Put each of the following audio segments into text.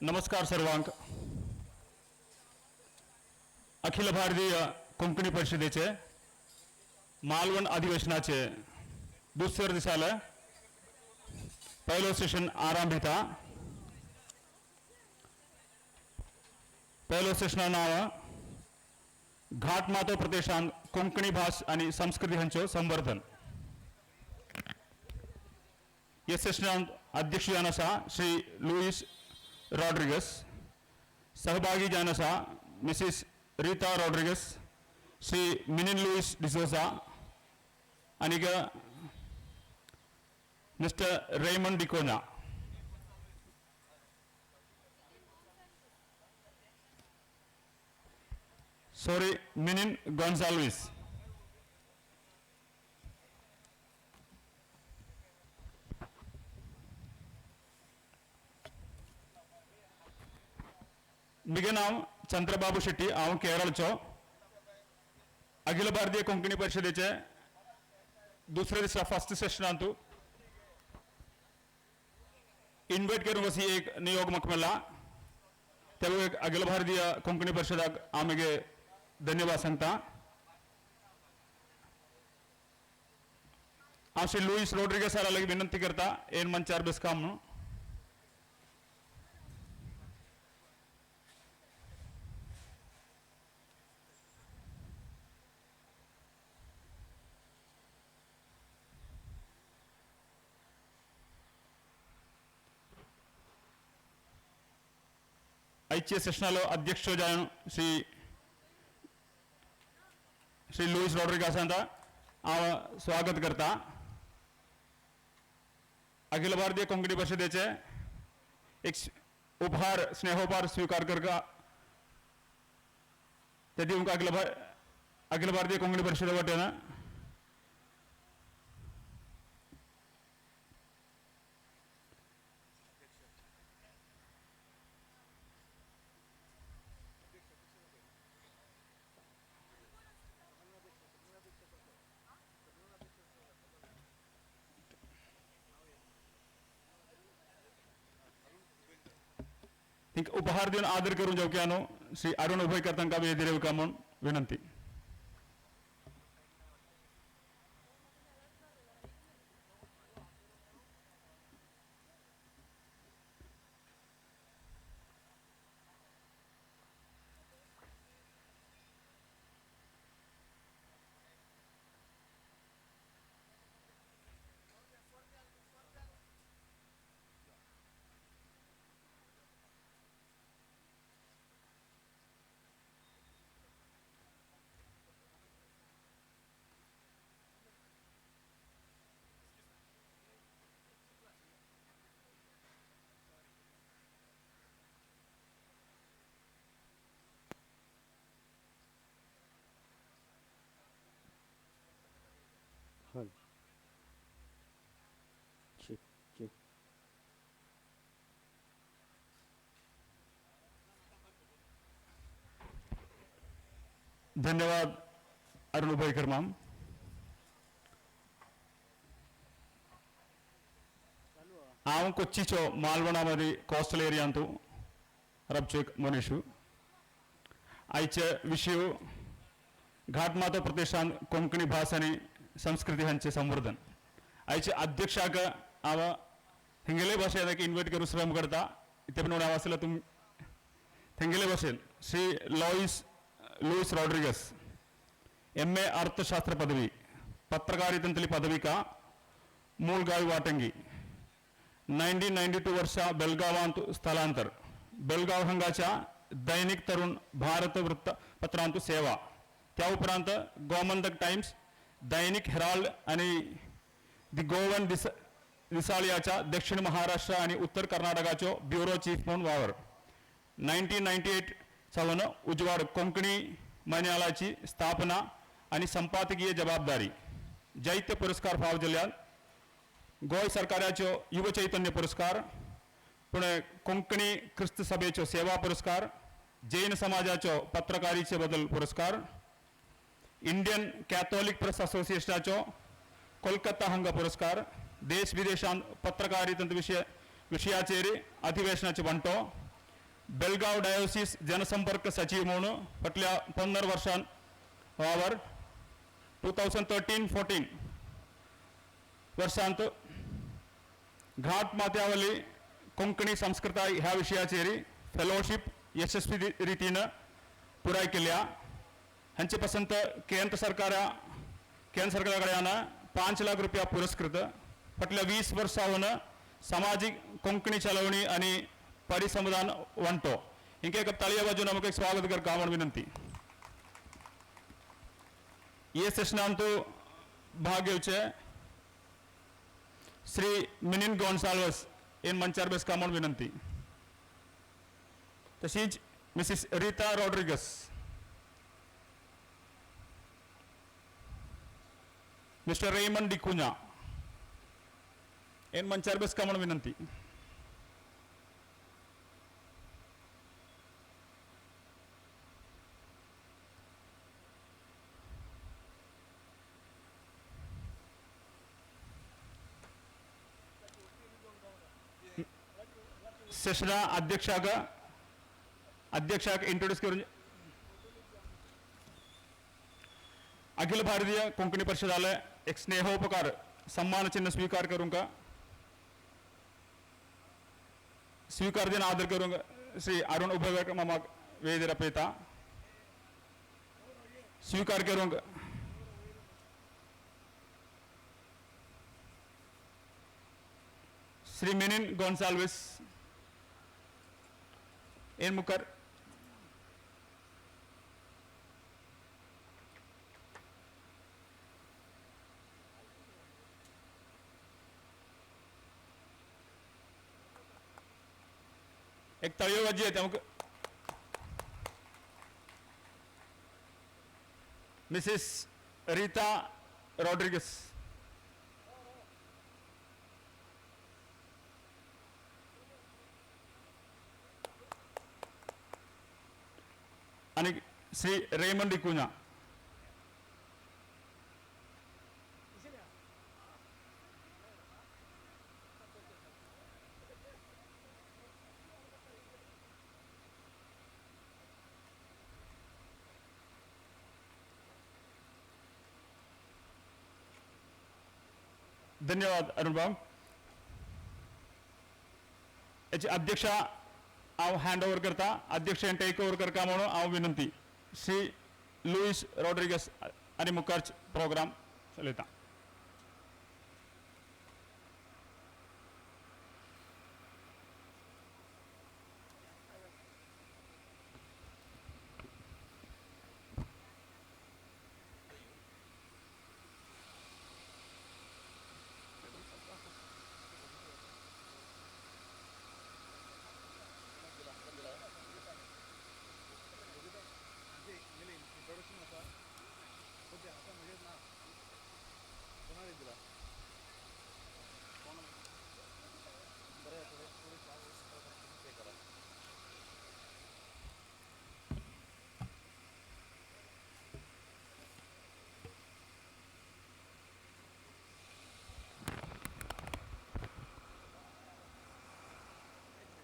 नमस्कार सर्वांक. अखिल भारतीय कोंकणी परिषदेचे मालवण अधिवेशनाचे दुसऱ्या दिसाला पहिलो सेशन आरंभिता. पहिलो सेशना नाव घाटमाथो प्रदेशांत कोंकणी भास आणि संस्कृती हांचो संवर्धन. या सेशनांत अध्यक्ष जावन आसा श्री लुईस रॉड्रिगस, सहभागी जावन आसा मिसीस रिता रॉड्रिगस, श्री मिनिन लुईस डिसोजा आनीक मिस्टर रेमंड डिकोना. सॉरी, मिनिन गोन्साल्विस. मिगे नाव चंद्रबाबू शेट्टी, हांव केरळचो. अखिल भारतीय कोंकणी परिषदेचे दुसऱ्या दिसा फर्स्ट सेशनांतू इन्वायट करून वसी एक नियोग म्हाका मेळ्ळा. त्या एक अखिल भारतीय कोंकणी परिषदाक हांव मगे धन्यवाद सांगता. हांव श्री लुईस रोड्रिगस सरा लागीं विनंती करता येन मंचार बसका म्हणून. आयच्या सेशनालो अध्यक्ष जावन श्री श्री लुईस रॉड्रिगासांता हांव स्वागत करता. अखिल भारतीय कोंकणी परिषदेचे एक उपहार, स्नेहोपहार स्वीकार करका ते दिवंक अखिल भारतीय कोंकणी परिषदे वटेन उपहार दिवन आदर करून जावया न्हू. श्री अरुण उभयकर तांकां वेदीर येवका म्हूण विनंती. Check, check. धन्यवाद अरुण उभयकर माम. हांव कोच्चीचो मालवणामध्ये कोस्टल एरियांतू रबचो एक मनीशू. आयचे विशय घाटमाथो प्रदेशांत कोंकणी भास आनी संस्कृती हांचे संवर्धन. आयचे अध्यक्षाक हांव हिंगेले भाशेन इन्वायट करूं श्रम करता. इथे पण आसला तुम थेंगेले भाशेन श्री लॉईस लुईस रॉड्रिगस, एम ए अर्थशास्त्र पदवी, पत्रकारितेंतली पदविका, मूळगाव वाटंगी. 1992 वर्षा बेळगावांत स्थलांतर. बेळगाव हांगाच्या दैनिक तरुण भारत वृत्तपत्रांतु सेवा. त्या उपरांत गोमंतक टायम्स, दैनिक हेराल्ड आणि दि गोवन दिसाळयाच्या दक्षिण महाराष्ट्र आणि उत्तर कर्नाटकाचो ब्युरो चीफ म्हणून वावर. 1998 सावन उजवाड कोंकणी म्हयन्याळाची स्थापना आणि संपादकीय जबाबदारी. जैत्य पुरस्कार फाव जाल्ल्यान गोंय सरकाराच्यो युव चैतन्य पुरस्कार, पूण कोंकणी क्रिस्त सभेच्यो सेवा पुरस्कार, जैन समाजाचो पत्रकारीचे बदल पुरस्कार, इंडियन कॅथोलिक प्रेस असोसिएशनाचो कोलकाता हांगा पुरस्कार, देश विदेशांत पत्रकारितेंत विशयाचेर अधिवेशनाचे वांटो, बेळगाव डायोसिस जनसंपर्क सचिव म्हणून फाटल्या 15 वर्षां वावर. 2013-14 वर्षांत घाट माथ्यावली कोंकणी संस्कृताय ह्या विशयाचेर फेलोशिप यशस्वी रितीन पुराय केल्या. हांचे पसंत केंद्र सरकारा कडल्यान 5 लाख रुपया पुरस्कृत. फाटल्या 20 वर्सां सामाजीक कोंकणी चलवणी आनी परिसंवादान वांटो. हिंका एक ताळया बाजून आमकां एक स्वागत करता म्हूण विनंती. हे सेशनांत भाग घेवचे श्री मिनीन गोन्साल्वस इन मंचार बसका म्हूण विनंती. तशीच मिसिस रिता रॉड्रिगस, मिस्टर रेमंड डिकुन्हा इन मंचार बसका म्हूण विनंती. सेशना अध्यक्षाक अध्यक्षाक इंट्रोड्यूस करून अखिल भारतीय कोंकणी परिषदाले एक स्नेहोपकार सम्मान चिन्ह स्वीकार करूंगा. स्वीकार दिन आदर करूंगा. श्री अरुण उभयकर मामा वेदिर पेता स्वीकार करूंगा. श्री मेनिन गोन्साल्विस एन मुकर एक ताळयो वाजी येता मुख. मिसेस रीता रॉड्रिगस. आणि श्री रेमंड डिकुन्हा. धन्यवाद अरुण बाब. याची अध्यक्षा हांव हँड ओवर करता. अध्यक्ष टेक ओवर करता म्हणून हांव विनंती श्री लुईस रॉड्रिगस आनी मुखार प्रोग्राम चलयता.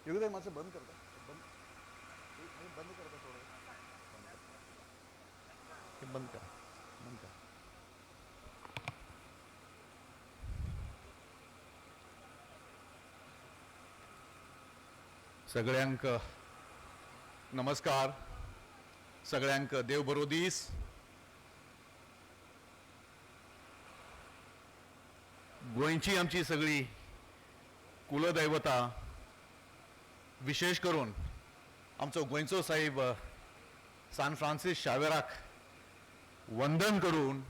योगिताई, माझं बंद करता, बंद हे बंद करता, थोडं बंद कर, हे बंद करा, बंद करा. सगळ्यांक नमस्कार, सगळ्यांक देव बरो दीस. गोंयची आमची सगळी कुलदैवता, विशेष करून आमचो गोंयचो साहेब सान फ्रांसीस शावेराक वंदन करून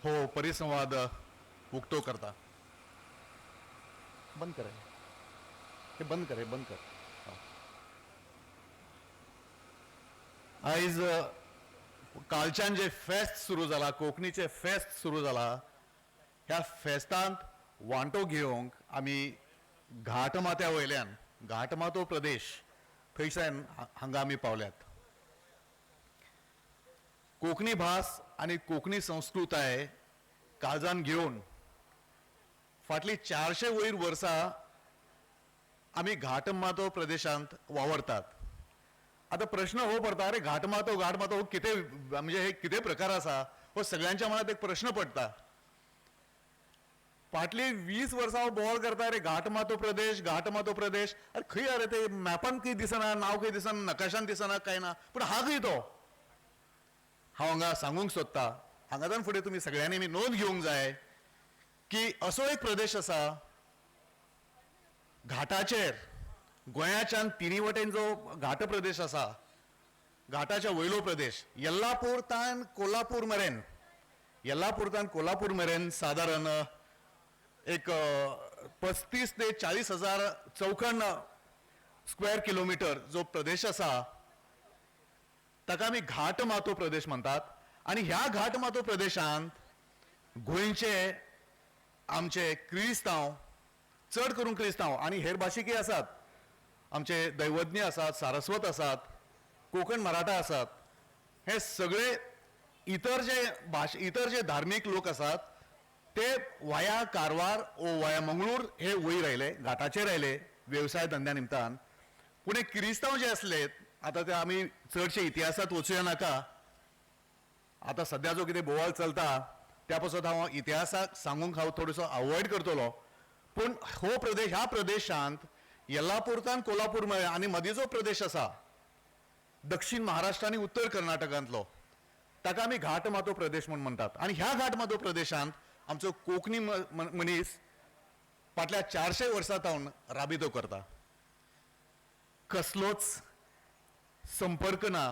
हो परिसंवाद उक्तो करता. बंद कर हे, बंद कर हे, बंद कर. आयज कालच्यान जे फेस्त सुरू जाला, कोंकणीचे फेस्त सुरू जाला, ह्या फेस्तांत वांटो घेवंक आमी घाटमाथ्या वयल्यान, घाटमाथो प्रदेश थंयच्यान हांगा आमी पावल्यात. कोंकणी भास आनी कोंकणी संस्कृताय काळजान घेवन फाटलीं 400 वयर वर्सां आमी घाटमाथो प्रदेशांत वावरतात. आतां प्रश्न हो पडटा, अरे घाटमाथो घाटमाथो हो कितें, म्हणजे हे कितें प्रकार आसा, हो सगळ्यांच्या मनात एक प्रश्न पडटा. फाटली 20 वर्सां हांव बोवाळ करता, अरे घाटमाथो प्रदेश घाटमाथो प्रदेश, अरे खंय अरे ते मॅपान खंय दिसना, नांव खंय दिसना, नकाशान दिसना, काय ना, पूण हा खंय तो? हांव हांगा सांगूंक सोदता, हांगाच्यान फुडें तुमी सगळ्यांनी मी नोंद घेवंक जाय की असो एक प्रदेश आसा घाटाचेर, गोंयाच्यान तिनी वटेन जो घाट प्रदेश आसा, घाटाच्या वयलो प्रदेश येल्लापूर तान कोल्हापूर मेरेन, येल्लापूर तान कोल्हापूर मेरेन सादारण एक 35 ते 40 हजार चौखण स्क्वेअर किलोमिटर जो प्रदेश आसा ताका आमी घाटमाथो प्रदेश म्हणटात. आनी ह्या घाटमाथो प्रदेशांत गोंयचे आमचे क्रिस्तांव, चड करून क्रिस्तांव आनी हेर भाशीकय आसात, आमचे दैवज्ञ आसात, सारस्वत आसात, कोंकण मराठा आसात, हे सगळे इतर जे इतर जे धार्मीक लोक आसात ते वाया कारवार ओ वाया मंगळूर हे वयर आयले, घाटाचेर आयले वेवसाय धंद्या निमतान. पूण हे किरिस्तांव जे आसले, आतां ते आमी चडशे इतिहासांत वचुया नाका, आतां सद्या जो कितें बोवाळ चलता त्या पासत हांव इतिहासाक सांगूंक हांव थोडोसो अवॉयड करतलो. पूण हो प्रदेश, ह्या प्रदेशांत येल्लापूरतान कोल्हापूर मेळ्ळें आनी मदीं जो प्रदेश आसा दक्षिण महाराष्ट्र आनी उत्तर कर्नाटकांतलो, ताका आमी घाटमाथो प्रदेश म्हूण म्हणटात. आनी ह्या घाटमाथो प्रदेशांत आमचो कोंकणी मनीस फाटल्या 400 वर्सां सावन राबितो करता. कसलोच संपर्क ना,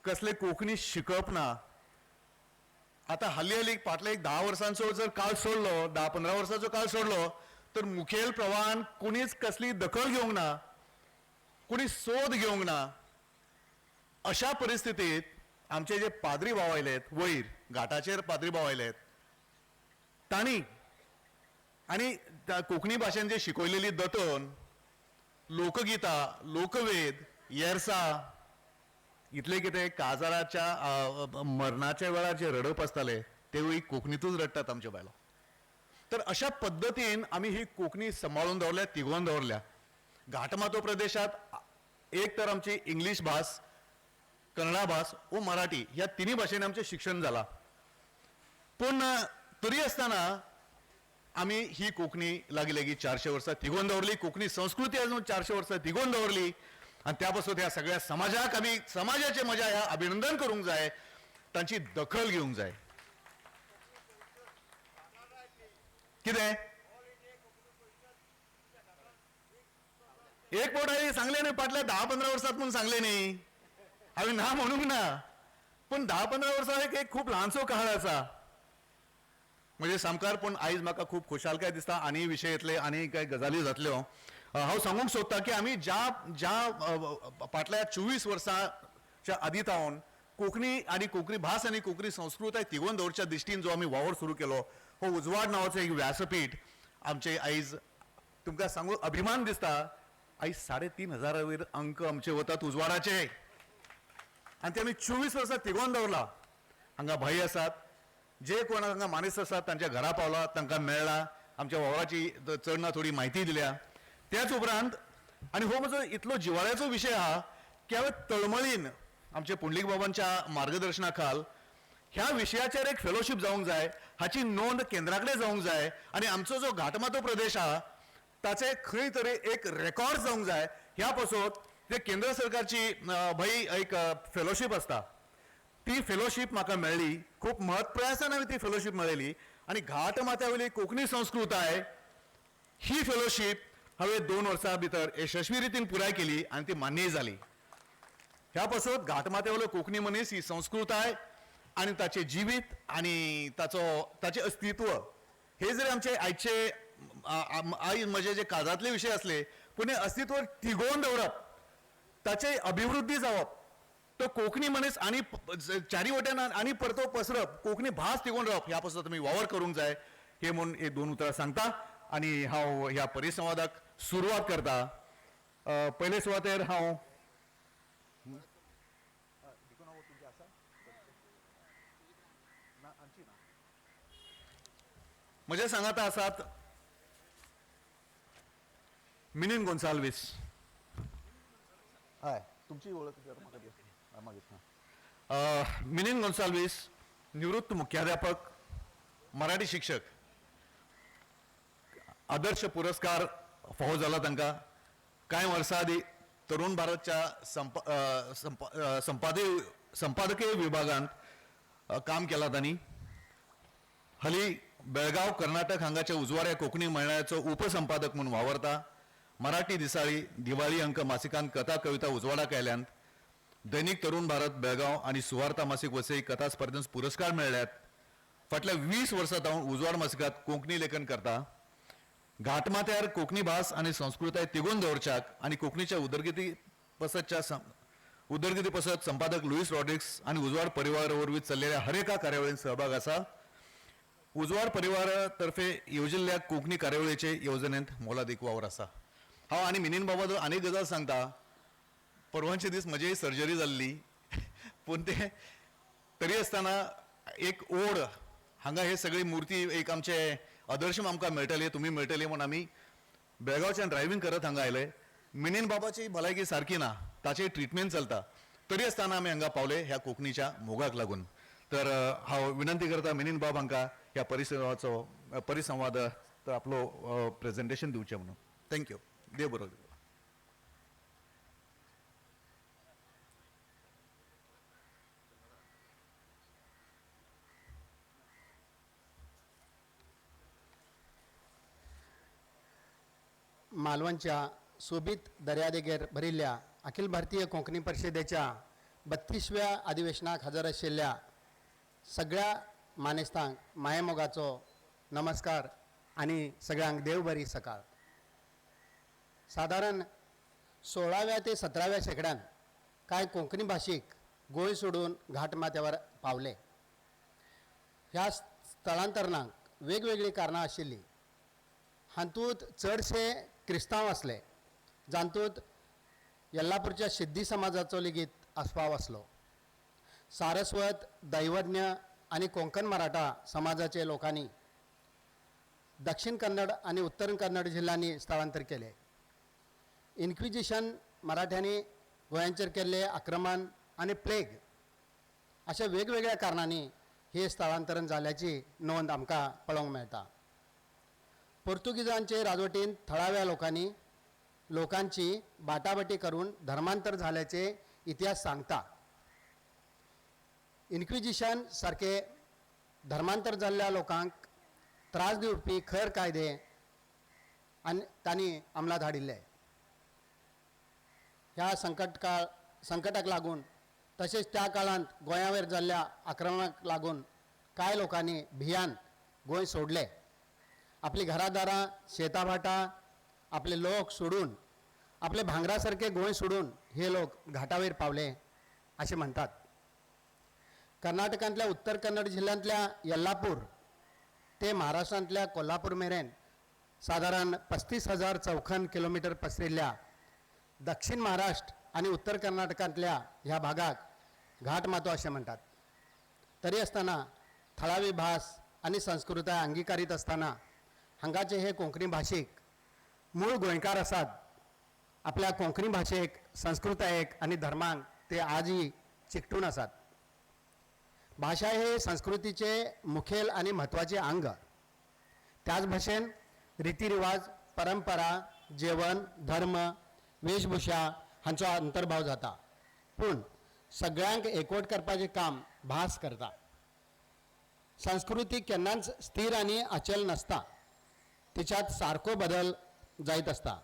कसले कोंकणी शिकप ना. आतां हालीं हालीं फाटल्या एक 10 वर्सांचो जर काळ सोडलो, 10-15 वर्सांचो काळ सोडलो तर मुखेल प्रवाहान कोणीच कसली दखल घेवंक ना, कोणी सोद घेवंक ना. अशा परिस्थितीत आमचे जे पाद्री भाव आयलेत वयर घाटाचेर, पाद्री भाव आयलेत तांणी आनी कोंकणी भाशेन जे शिकयलेली दतन, लोकगितां, लोकवेद, येरसा, इतले कितें काजाराच्या मरणाच्या वेळार जे रडप आसताले तेवूय कोंकणीतूच रडटात आमच्यो बायलो. तर अशा पद्दतीन आमी ही कोंकणी सांबाळून दवरल्या, तिगोवन दवरल्या. घाटमाथो प्रदेशांत एक तर आमची इंग्लीश भास, कन्नडा भास व मराठी ह्या तिन्ही भाशेन आमचें शिक्षण जालां. पूण तरी आसतना आमी ही कोंकणी लागीं लागीं 400 वर्सां तिगोवन दवरली, कोंकणी संस्कृती अजून 400 वर्सां तिगोवन दवरली. आनी त्या पासून ह्या सगळ्या समाजाक आमी, समाजाचे म्हज्या ह्या अभिनंदन करूंक जाय, तांची दखल घेवंक जाय. कितें एक फावट हांवें सांगलें न्ही, फाटल्या 10-15 वर्सांत म्हूण सांगलें न्ही, हांवें ना म्हणूंक ना, पूण 10-15 वर्सां एक खूब ल्हानसो काळ आसा म्हणजे सामकार. पूण आयज म्हाका खूब खुशालकाय दिसता, आनी विशय येतले आनी कांय गजाली जातल्यो. हांव सांगूंक सोदता की आमी ज्या ज्या फाटल्या 24 वर्सांच्या आदी सावन कोंकणी आनी कोंकणी भास आनी कोंकणी संस्कृताय तिगोवन दवरच्या दृश्टीन जो आमी वावर सुरू केलो, हो उजवाड नांवाचो एक व्यासपीठ आमचे आयज तुमकां सांगू अभिमान दिसता, आयज 3500 वयर अंक आमचे वतात उजवाडाचे, आनी ते आमी 24 वर्सां तिगोवन दवरला. हांगा भाई आसात, जे कोण हांगा मानेस्त आसात तांच्या घरा पावला, तांकां मेळ्ळा, आमच्या वावराची चड ना थोडी म्हायती दिल्या. त्याच उपरांत आनी हो म्हजो इतलो जिवाळ्याचो विशय आहा की हांवें तळमळीन आमच्या पुंडलीक बाबांच्या मार्गदर्शना खाल ह्या विशयाचेर एक फेलोशीप जावंक जाय, हाची नोंद केंद्रा कडेन जावंक जाय आनी आमचो जो घाटमाथो प्रदेश आहा ताचे खंय तरी एक रेकॉर्ड जावंक जाय. ह्या पासत जे केंद्र सरकारची भाई एक फेलोशीप आसता, ती फेलोशीप म्हाका मेळ्ळी, खूब महत्प्रयासान हांवें ती फेलोशीप मेळयली. आनी घाटमाथ्या वयली कोंकणी संस्कृताय ही फेलोशीप हांवें 2 वर्सां भितर यशस्वी रितीन पुराय केली आनी ती मान्यय जाली. ह्या पासत घाटमाथ्या वयलो कोंकणी मनीस ही संस्कृताय आनी ताचें जिवीत आनी ताचो ताचें अस्तित्व हे जरी आमचे आयचे आयज म्हजे जे काळजांतले विशय आसले, पूण हें अस्तित्व तिगोवन दवरप, ताचे अभिवृद्धी जावप, तो कोंकणी मनीस आनी चारी वटेन आनी परतो पसरप, कोंकणी भास तिगोवन रावप, ह्या पासत तुमी वावर करूंक जाय हे म्हूण हे 2 उतरां सांगता आनी हांव ह्या परिसंवादाक सुरवात करता. पयले सुवातेर हांव म्हज्या सांगाता आसात मिनीन गोन्साल्वीस. हय, तुमची वळख जर म्हाका दी. हय, मागीर हां. मिनीन गोन्साल्वीस निवृत्त मुख्याध्यापक, मराठी शिक्षक, आदर्श पुरस्कार फावो जाला तांकां. कांय वर्सां आदीं तरुण भारतच्या संप संप संपादे संपादकीय विभागांत काम केलां तांणी. हालीं बेळगांव कर्नाटक हांगाच्या उजवाड्या कोंकणी म्हयन्याचो उपसंपादक म्हूण वावरता. मराठी दिसाळी दिवाळी अंक मासिकांत कथा कविता उजवाडाक आयल्यांत. दैनिक तरुण भारत बेळगांव आनी सुवार्ता मासीक वसई कथा स्पर्धेंत पुरस्कार मेळ्ळ्यात. फाटल्या 20 वर्सां सावन उजवाड मासिकांत कोंकणी लेखन करता. घाटमाथ्यार कोंकणी भास आनी संस्कृताय तिगोवन दवरच्याक आनी कोंकणीच्या उदरगती पसतच्या उदरगती पसत संपादक लुईस रॉड्रिक्स आनी उजवाड परिवार वरवीं चल्लेल्या हर एका कार्यावळींत सहभाग आसा. उजवाड परिवारा तर्फे येवजिल्ल्या कोंकणी कार्यावळीचे येवजणेंत मोलादीक वावर आसा. हांव आनी मिनीन बाबा आनी गजाल सांगता. परवांचे दीस म्हजीय सर्जरी जाल्ली, पूण ते तरी आसतना एक ओड हांगा हे सगळी मुर्ती एक आमचे आदर्श आमकां मेळटले, तुमी मेळटले म्हूण आमी बेळगांवच्यान ड्रायव्हींग करत हांगा आयले. मिनीन बाबाची भलायकी सारकी ना, ताचें ट्रिटमेंट चलता, तरी आसतना आमी हांगा पावले ह्या कोंकणीच्या मोगाक लागून. तर हांव विनंती करता मिनीन बाब हांकां ह्या परिसंवादाचो परिसंवाद आपलो प्रेजेंटेशन दिवचें म्हणून. Thank you. देव बरो करूं. मालवणच्या सोबीत दर्यादेगेर भरिल्ल्या अखिल भारतीय कोंकणी परिशदेच्या 32व्या अधिवेशनाक हजर आशिल्ल्या सगळ्या मानेस्तांक मायेमोगाचो नमस्कार आनी सगळ्यांक देव बरी सकाळ. सादारण 16व्या ते 17व्या शेंकड्यान कांय कोंकणी भाशीक गोंय सोडून घाटमाथ्यावर पावले. ह्या स्थलांतरणाक वेगवेगळीं कारणां आशिल्लीं. हातूंत चडशे क्रिस्तांव आसले, जातूंत येल्लापूरच्या सिद्दी समाजाचो लेगीत आस्पाव आसलो. सारस्वत, दैवज्ञ आनी कोंकण मराठा समाजाचे लोकांनी दक्षिण कन्नड आनी उत्तर कन्नड जिल्ल्यांनी स्थलांतर केलें. इन्क्विजिशन, मराठ्यांनी गोंयांचेर केल्लें आक्रमण आनी प्लेग अशा वेगवेगळ्या कारणांनी हे स्थलांतरण जाल्याची नोंद आमकां पळोवंक मेळटा. पोर्तुगीजांचे राजवटीन थळाव्या लोकांनी लोकांची बाटाबाटी करून धर्मांतर झाल्याचे इतिहास सांगता. इन्क्विजिशन सारके धर्मांतर जाल्ल्या लोकांक त्रास दिवपी खर कायदे आनी तांणी अंमलात हाडिल्ले. ह्या संकटाक लागून तशेंच त्या काळांत गोंयावयर जाल्ल्या आक्रमणाक लागून कांय लोकांनी भियान गोंय सोडलें. आपली घरादारां, शेताभाटां, आपले लोक सोडून, आपले भांगरा सारके गोंय सोडून हे लोक घाटावयर पावले अशें म्हणटात. कर्नाटकांतल्या उत्तर कन्नड जिल्ल्यांतल्या येल्लापूर ते महाराष्ट्रांतल्या कोल्हापूर मेरेन सादारण 35,000 चौखण किलोमिटर पसरिल्ल्या दक्षिण महाराष्ट्र आनी उत्तर कर्नाटकांतल्या ह्या भागाक घाटमाथो अशें म्हणटात. तरी आसतना थळावी भास आनी संस्कृताय अंगिकारीत आसतना हांगाचे हे कोंकणी भाशीक मूळ गोंयकार आसात. आपल्या कोंकणी भाशेक, संस्कृतायेक आनी धर्माक ते आजूय चिकटून आसात. भाशा हे संस्कृतीचे मुखेल आनी म्हत्वाचे आंग. त्याच भाशेन रिती रिवाज, परंपरा, जेवण, धर्म, वेशभूषा हांचो अंतर्भाव जाता. पूण सगळ्यांक एकवट करपाचें काम भास करता. संस्कृती केन्नाच स्थीर आनी अचल नासता, तिच्यात सारको बदल जायत आसता.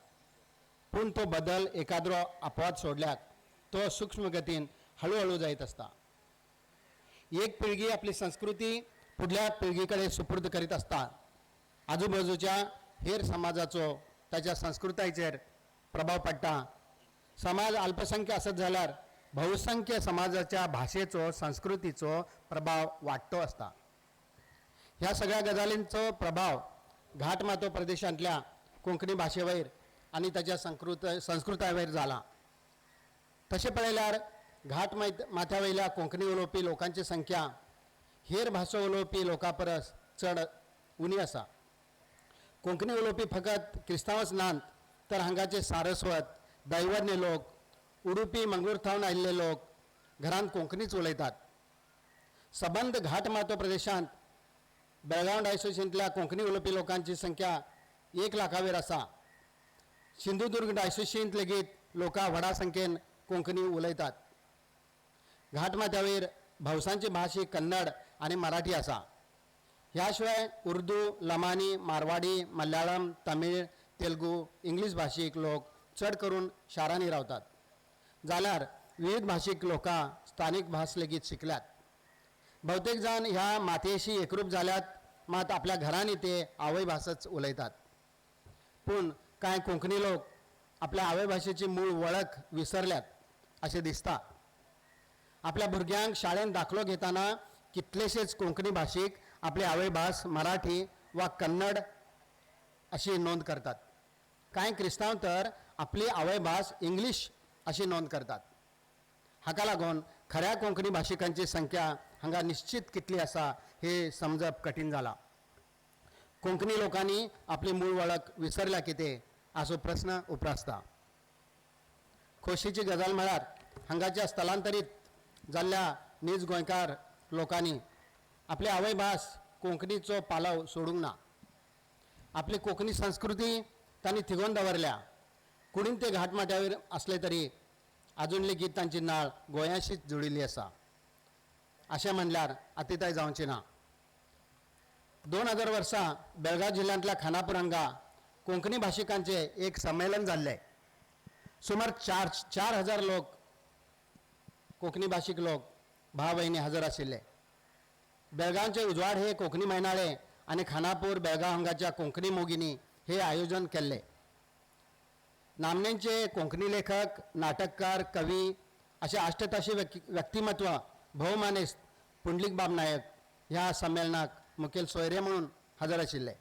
पूण तो बदल एकाद्रो अपवाद सोडल्यार तो सूक्ष्म गतीन हळू हळू जायत आसता. एक पिळगी आपली संस्कृती फुडल्या पिळगी कडेन सुपूर्द करीत आसता. आजूबाजूच्या हेर समाजाचो ताच्या संस्कृतायेचेर प्रभाव पडटा. समाज अल्पसंख्य आसत जाल्यार बहुसंख्य समाजाच्या भाशेचो, संस्कृतीचो प्रभाव वाडटो आसता. ह्या सगळ्या गजालींचो प्रभाव घाटमाथो प्रदेशांतल्या कोंकणी भाशेवयर आनी ताच्या संस्कृतायेवयर जाला. तशें पळयल्यार घाट माथ्या वयल्या कोंकणी उलोवपी लोकांची संख्या हेर भासो उलोवपी लोकां परस चड उणी आसा. कोंकणी उलोवपी फकत क्रिस्तांवच नात तर हांगाचे सारस्वत दैवज्ञ लोक, उडुपी मंगळूर थावन आयिल्ले लोक घरांत कोंकणीच उलयतात. सबंद घाटमाथो प्रदेशांत बेळगांव डायसोशींतल्या कोंकणी उलोवपी लोकांची संख्या 1 लाखावेर आसा. सिंधुदुर्ग डायसोशींत लेगीत लोकां व्हडा संख्येन कोंकणी उलयतात. घाटमाथ्यावेर भौसांची भास ही कन्नड आनी मराठी आसा. ह्या शिवाय उर्दू, लमानी, मारवाडी, मल्याळम, तमीळ, तेलुगू, इंग्लीश भाशीक लोक चड करून शारांनी रावतात, जाल्यार विविध भाशीक लोकां स्थानीक भास लेगीत शिकल्यात. भौतेक जाण ह्या मातयेशी एकरूप जाल्यात, मात आपल्या घरांनी ते आवयभासच उलयतात. पूण कांय कोंकणी लोक आपल्या आवयभाशेची मूळ वळख विसरल्यात अशें दिसता. आपल्या भुरग्यांक शाळेंत दाखलो घेतना कितलेशेच कोंकणी भाशीक आपली आवयभास मराठी वा कन्नड अशी नोंद करतात. कांय क्रिस्तांव तर आपली आवयभास इंग्लीश अशी नोंद करतात. हाका लागून खऱ्या कोंकणी भाशिकांची संख्या हांगा निश्चित कितली आसा हे समजप कठीण जाला. कोंकणी लोकांनी आपली मूळ वळख विसरल्या कितें असो प्रस्न उप्रासता. खोशीची गजाल म्हळ्यार हांगाच्या स्थलांतरीत जाल्ल्या नीज गोंयकार लोकांनी आपली आवयभास कोंकणीचो पालव सोडूंक ना. आपली कोंकणी संस्कृती तांणी थिगोवन दवरल्या. कुडीन ते घाटमाथ्यावेर आसले तरी आजून लेगीत तांची नाळ गोंयाशीच जुळिल्ली आसा अशें म्हणल्यार अतिताय जावची ना. 2000 वर्सां बेळगांव जिल्ल्यांतल्या खानापूर हांगा कोंकणी भाशिकांचें एक संमेलन जाल्लें. सुमार 4000 लोक कोंकणी भाशीक लोक भाव भयणी हजर आशिल्ले. बेळगांवचे उजवाड हे कोंकणी म्हयनाळे आनी खानापूर बेळगांव हांगाच्या कोंकणी मोगिनी हे आयोजन केल्लें. नामनेचे कोंकणी लेखक, नाटककार, कवी अशे अष्टताशी व्यक्तिमत्व भोवमानेस्त पुंडलीक बाब नायक ह्या संमेलनाक मुखेल सोयरे म्हणून हजर आशिल्ले.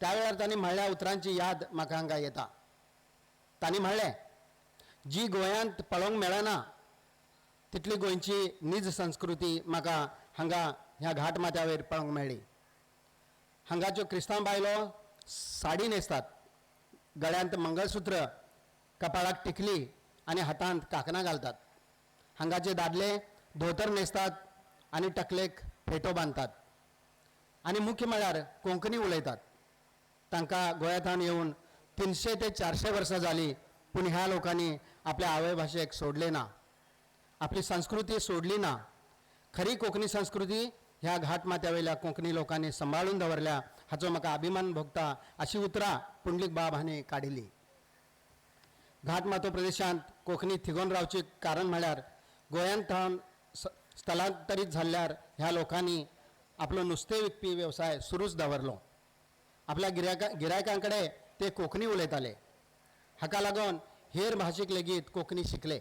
त्या वेळार तांणी म्हळ्या उतरांची याद म्हाका हांगा येता. तांणी म्हणलें, जी गोंयांत पळोवंक मेळना तितली गोंयची नीज संस्कृती म्हाका हांगा ह्या घाटमाथ्यावेर पळोवंक मेळ्ळी. हांगाच्यो क्रिस्तांव बायलो साडी न्हेसतात, गळ्यांत मंगळसूत्र, कपाळाक टिकली आनी हातांत कांकणां घालतात. हांगाचे दादले धोतर न्हेसतात आनी टकलेक फेटो बांदतात आनी मुख्य म्हळ्यार कोंकणी उलयतात. तांकां गोंयांत येवन 300 ते 400 वर्सां जालीं, पूण ह्या लोकांनी आपल्या आवयभाशेक सोडलें ना, आपली संस्कृती सोडली ना. खरी कोंकणी संस्कृती ह्या घाटमाथ्यावेल्या कोंकणी लोकांनी सांबाळून दवरल्या हाचो म्हाका अभिमान भोगता अशी उतरां पुंडलीक बाब हांणी काडिल्ली. घाटमाथो प्रदेशांत कोंकणी थिगोवन रावची कारण म्हळ्यार गोंयांत थावन स्थलांतरीत जाल्ल्यार ह्या लोकांनी आपलो नुस्तें विकपी वेवसाय सुरूच दवरलो. आपल्या गिरायकां कडेन ते कोंकणी उलयताले. हाका लागून हेर भाशीक लेगीत कोंकणी शिकले.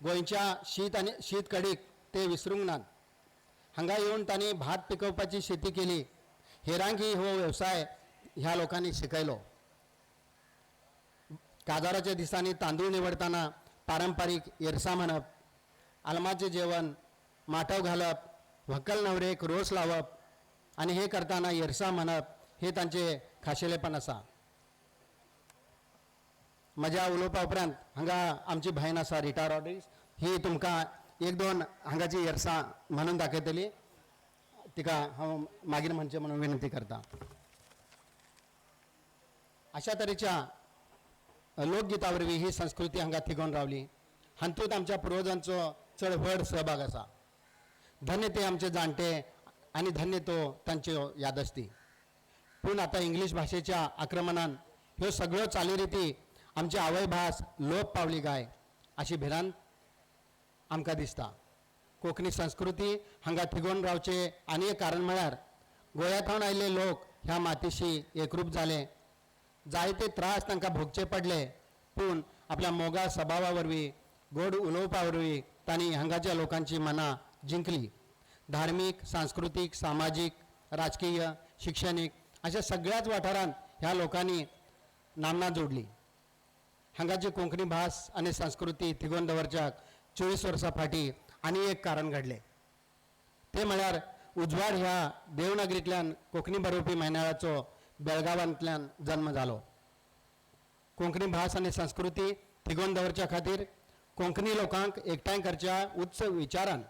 गोंयच्या शीत आनी शीत कडीक ते विसरूंक नात. हांगा येवन तांणी भात पिकोवपाची शेती केली. हेरांकय हो वेवसाय ह्या लोकांनी शिकयलो. काजाराच्या दिसांनी तांदूळ निवडताना पारंपारीक येरसा म्हणप, आलमाचें जेवण, माटव घालप, व्हंकल न्हवरेक रोस लावप आनी हे करतना येरसा म्हणप हे तांचे खाशेलेपण आसा. म्हज्या उलोवपा उपरांत हांगा आमची भयण आसा रिटा रॉड्रिग्स, ही तुमकां एक दोन हांगाची येरसां म्हणून दाखयतली. तिका हांव मागीर म्हणचें म्हणून विनंती करता. अशा तरेच्या लोकगिता वरवीं ही संस्कृती हांगा थिगोवन रावली. हातूंत आमच्या पुर्वजांचो चड व्हड सहभाग आसा. धन्य ते आमचे जाणटे आनी धन्य तो तांच्यो यादस्ती. पूण आतां इंग्लीश भाशेच्या आक्रमणान ह्यो सगळ्यो चालीरिती आमची आवयभास लोप पावली काय अशी भिरांत आमकां दिसता. कोंकणी संस्कृती हांगा थिगोवन रावचें आनी एक कारण म्हळ्यार गोंया थावन आयिल्ले लोक ह्या मातीशी एकरूप जाले. जायते त्रास तांकां भोगचे पडले, पूण आपल्या मोगा सभावा वरवीं, गोड उलोवपा वरवीं तांणी हांगाच्या लोकांची मनां जिंकली. धार्मीक, सांस्कृतीक, सामाजीक, राजकीय, शिक्षणीक अशा सगळ्याच वाठारांत ह्या लोकांनी नामना जोडली. हांगाची कोंकणी भास आनी संस्कृती थिगोवन दवरच्याक 24 वर्सां फाटीं आनी एक कारण घडलें, तें म्हळ्यार उजवाड ह्या देवनागरींतल्यान कोंकणी बरोवपी म्हयन्याळाचो बेळगांवांतल्यान जन्म जालो. कोंकणी भास आनी संस्कृती तिगोवन दवरच्या खातीर कोंकणी लोकांक एकठांय करच्या उच्च विचारान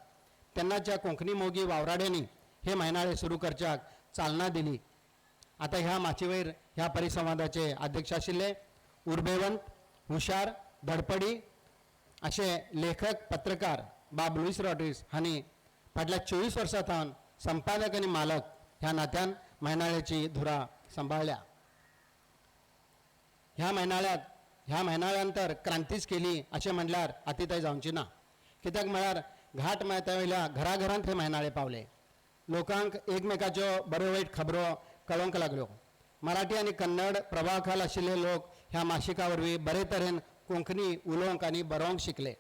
तेन्नाच्या कोंकणी मोगी वावराड्यांनी हे म्हयनाळे सुरू करच्याक चालना दिली. आतां ह्या माचयेर ह्या परिसंवादाचे अध्यक्ष आशिल्ले उर्बेवंत, हुशार, धडपडी अशे लेखक पत्रकार बाब लुईस रॉड्रिग्स हांणी फाटल्या 24 वर्सां सावन संपादक आनी मालक ह्या नात्यान म्हयनाळ्याची धुरा सांबाळ्ळ्या. ह्या म्हयनाळ्यान तर क्रांतीच केली अशें म्हणल्यार अतिताय जावची ना. कित्याक म्हळ्यार घाट माथ्या वयल्या घराघरांत हे म्हयनाळे पावले. लोकांक एकमेकाच्यो बऱ्यो वायट खबरो कळोवंक लागल्यो. मराठी आनी कन्नड प्रभावाखाल आशिल्ले लोक ह्या मासिका वरवीं बरे तरेन कोंकणी उलोवंक आनी बरोवंक शिकले.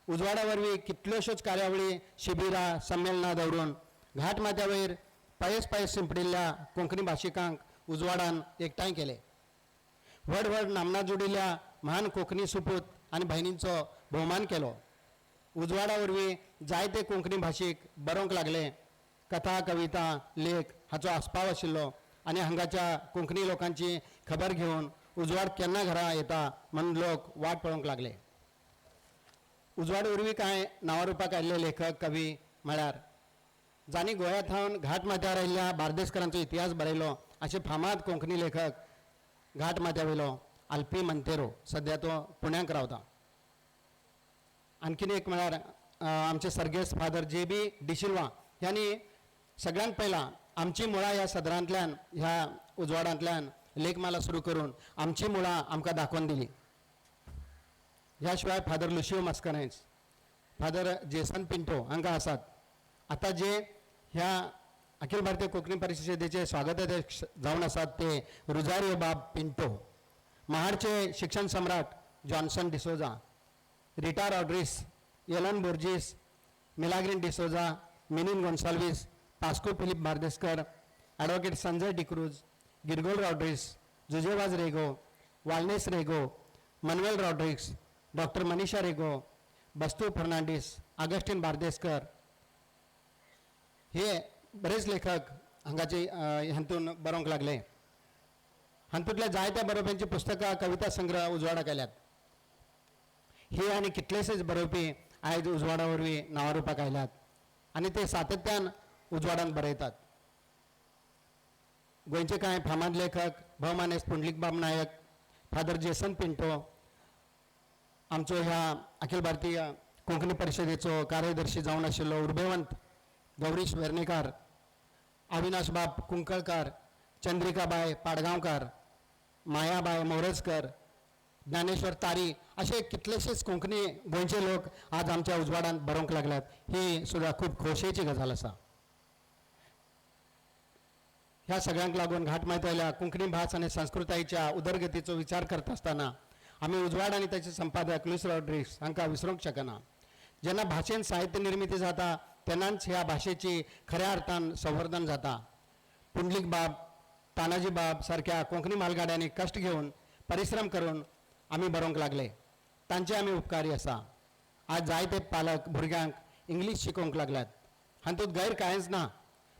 उजवाडा वरवीं कितल्योश्योच कार्यावळी, शिबिरां, संमेलनां दवरून घाट माथ्या वयर पयस पयस शिंपडिल्ल्या कोंकणी भाशिकांक उजवाडान एकठांय केले. व्हड व्हड नामना जोडिल्ल्या महान कोंकणी सुपूत आनी भयणींचो भोवमान केलो. उजवाडा वरवीं जायते कोंकणी भाशीक बरोवंक लागले. कथा, कविता, लेख हाचो आस्पाव आशिल्लो आनी हांगाच्या कोंकणी लोकांची खबर घेवन उजवाड केन्ना घरा येता म्हूण लोक वाट पळोवंक लागले. उजवाड वरवीं कांय नांवारुपाक आयिल्ले लेखक, कवी म्हळ्यार जांणी गोंया थावन घाट माथ्यार आयिल्ल्या बार्देसकारांचो इतिहास बरयलो अशे फामाद कोंकणी लेखक घाट माथ्या वयलो आल्पी मंतेरो, सद्या तो पुण्याक रावता. आणखीन एक म्हळ्यार आमचे सर्गेस्त फादर जे बी डिसिल्वा ह्यांनी सगळ्यांत पयला आमची मुळां ह्या सदरांतल्यान, ह्या उजवाडांतल्यान लेखमाला सुरू करून आमची मुळां आमकां दाखोवन दिली. ह्या शिवाय father Lucio Mascarenhas, father Jason Pinto हांकां आसात. आतां जे ह्या अखिल भारतीय कोंकणी परिशदेचे स्वागताध्यक्ष जावन आसात ते रुजारियो बाब पिंटो, महाडचे शिक्षण सम्राट जॉन्सन डिसोजा, रिटा रॉड्रिग्स, एलन बोर्जीस, मिलाग्रीन डिसोजा, मिनीन गोन्साल्वीस, पास्को फिलीप बार्देस्कर, ॲडव्होकेट संजय डिक्रूज, गिरगोल रॉड्रिग्स, जुजेवाज रेगो, वालनेस रेगो, मनवेल रॉड्रिग्स, डॉक्टर मनीषा रेगो, बस्तू फर्नांडीस, आगस्टीन बार्देस्कर हे बरेच लेखक हांगाचे हातून बरोवंक लागले. हातूंतल्या जायत्या बरोवप्यांची पुस्तकां, कविता संग्रह उजवाडाक आयल्यात. हे आनी कितलेशेच बरोवपी आयज उजवाडा वरवीं नांवारुपाक आयल्यात आनी ते सातत्यान उजवाडान बरयतात. गोंयचे कांय फामाद लेखक भोवमानेस्त पुंडलीकबाब नायक, फादर जेसन पिंटो, आमचो ह्या अखिल भारतीय कोंकणी परिशदेचो कार्यदर्शी जावन आशिल्लो उर्बेवंत गौरीश वेर्णेकार, अविनाश बाब कुंकळकार, चंद्रिकाबाय पाडगांवकार, मायाबाय मोरजकर, ज्ञानेश्वर तारी असे कितलेशेच कोंकणी गोंयचे लोक आज आमच्या उजवाडान बरोवंक लागल्यात. ही सुद्दां खूब खोशयेची गजाल आसा. ह्या सगळ्यांक लागून घाटमाथ्यावयल्या कोंकणी भास आनी संस्कृतायेच्या उदरगतीचो विचार करता आसतना आमी उजवाड आनी ताचे संपादक लुईस रॉड्रिग्स हांकां विसरूंक शकना. जेन्ना भाशेन साहित्य निर्मिती जाता तेन्नाच ह्या भाशेची खऱ्या अर्थान संवर्धन जाता. पुंडलीक बाब, तानाजी बाब सारक्या कोंकणी म्हालगाड्यांनी कश्ट घेवन परिश्रम करून आमी बरोवंक लागले, तांचे आमी उपकारी आसा. आज जायते पालक भुरग्यांक इंग्लीश शिकोवंक लागल्यात, हातूंत गैर कांयच ना,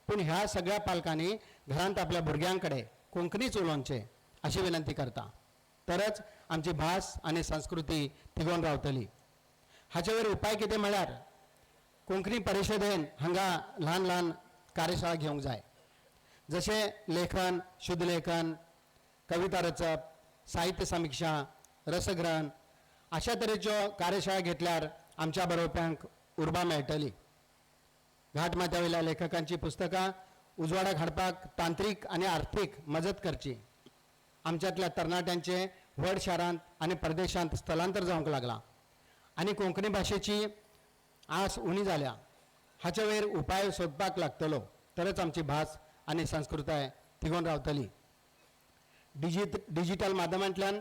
पूण ह्या सगळ्या पालकांनी घरांत आपल्या भुरग्यां कडेन कोंकणीच उलोवचें अशी विनंती करता, तरच आमची भास आनी संस्कृती तिगोवन रावतली. हाचे वयर उपाय कितें म्हळ्यार कोंकणी परिशदेन हांगा ल्हान ल्हान कार्यशाळा घेवंक जाय, जशें लेखन, शुद्धलेखन, कविता रचप, साहित्य समिक्षा, रसग्रहण अशा तरेच्यो कार्यशाळा घेतल्यार आमच्या बरोवप्यांक उर्बा मेळटली. घाटमाथ्या वयल्या लेखकांची पुस्तकां उजवाडाक हाडपाक तांत्रीक आनी आर्थीक मजत करची. आमच्यांतल्या तरणाट्यांचे व्हड शारांत आनी परदेशांत स्थलांतर जावंक लागलां आनी कोंकणी भाशेची आस उणी जाल्या. हाचे वयर उपाय सोदपाक लागतलो, तरच आमची भास आनी संस्कृताय तिगोवन रावतली. डिजिटल माध्यमांतल्यान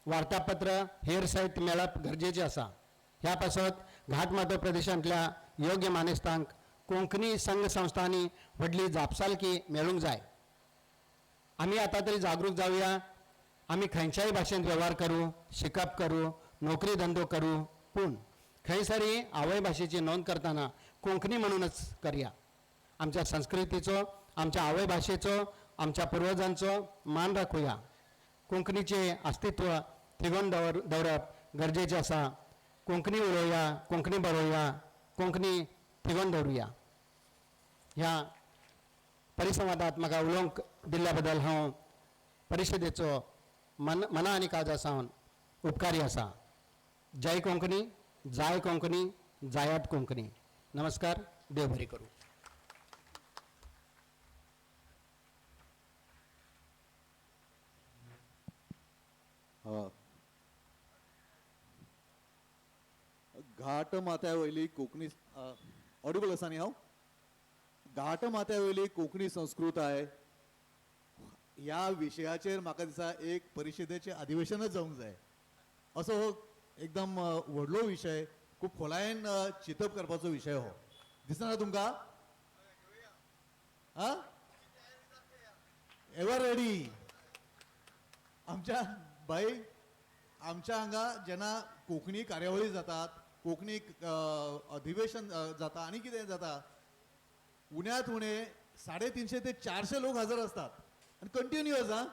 वार्तापत्र हेर साहित्य मेळप गरजेचें आसा. ह्या पासत घाटमाथो प्रदेशांतल्या योग्य मानेस्तांक कोंकणी संघ संस्थांनी व्हडली जापसालकी मेळूंक जाय. आमी आतां तरी जागरूक जावया. आमी खंयच्याय भाशेंत वेव्हार करूं, शिकप करूं, नोकरी धंदो करूं, पूण खंयसरय आवय भाशेची नोंद करतना कोंकणी म्हणूनच करया. आमच्या संस्कृतीचो, आमच्या आवय भाशेचो, आमच्या पुर्वजांचो मान राखुया. कोंकणीचें अस्तित्व तिगोवन दवरप गरजेचें आसा. कोंकणी उलोवया, कोंकणी बरोवया, कोंकणी तिगोवन दवरुया. ह्या परिसंवादात म्हाका उलोवंक दिल्ल्या बद्दल हांव परिशदेचो मना आनी काळजा सावन उपकारी आसा. जय कोंकणी, जाय कोंकणी, जायात कोंकणी. नमस्कार, देव बरें करूं. घाट माथ्या वयली कोंकणी ऑडिबल आसा न्ही हांव? घाट माथ्या वयली कोंकणी संस्कृताय ह्या विशयाचेर म्हाका दिसता एक परिशदेचें अधिवेशनच जावंक जाय. असो हो एकदम व्हडलो विशय, खूब खोलायेन चिंतप करपाचो विशय हो. दिसना तुमकां? आं, एवर रेडी. आमच्या बाई, आमच्या हांगा जेन्ना कोंकणी कार्यावळी जातात, कोंकणी अधिवेशन जाता आनी कितें जाता, उण्यात उणे 350 ते 400 लोक हजर असतात आनी कंटिन्युअस. आं,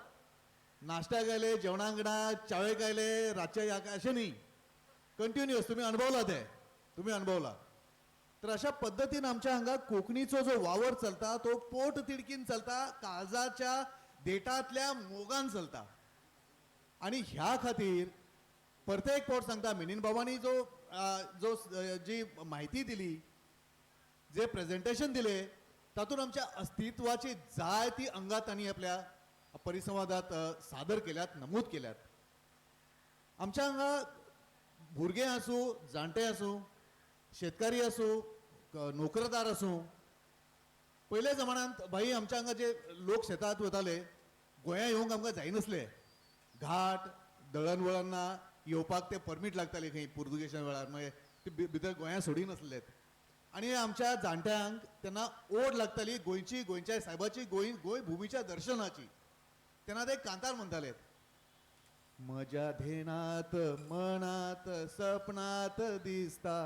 नाश्त्याक आयले, जेवणाक ना, चावेक आयले, रातचे अशें न्ही, कंटिन्युअस. तुमी अणभवला ते, तुमी अणभवला. तर अशा पद्दतीन आमच्या हांगा कोंकणीचो जो वावर चलता तो पोट तिडकीन चलता, काळजाच्या देटांतल्या मोगान चलता. आनी ह्या खातीर परते एक फावट सांगता, मिनीन बाबांनी जो जो जी म्हायती दिली, जे प्रेजेंटेशन दिले, तातूंत आमच्या अस्तित्वाची जाय ती अंगां तांणी आपल्या परिसंवादात सादर केल्यात, नमूद केल्यात. आमच्या हांगा भुरगे आसूं, जाणटे आसूं, शेतकारी आसूं, नोकरदार आसूं, पयल्या जमान्यांत भाई आमच्या हांगा जे लोक शेतांत वताले, गोंया येवंक आमकां जायनासले. घाट दळणवळण ना, येवपाक ते परमीट लागताले खंय पुर्तुगेजा वेळार, मागीर ते भितर गोंया सोडिनासले. आनी आमच्या जाणट्यांक तेन्ना ओड लागताली गोंयची, गोंयच्या सायबाची, गोंय गोंय भुमीच्या दर्शनाची. तेन्ना ते कांतार म्हणटाले, म्हज्या धेनात मनात सपनात दिसता,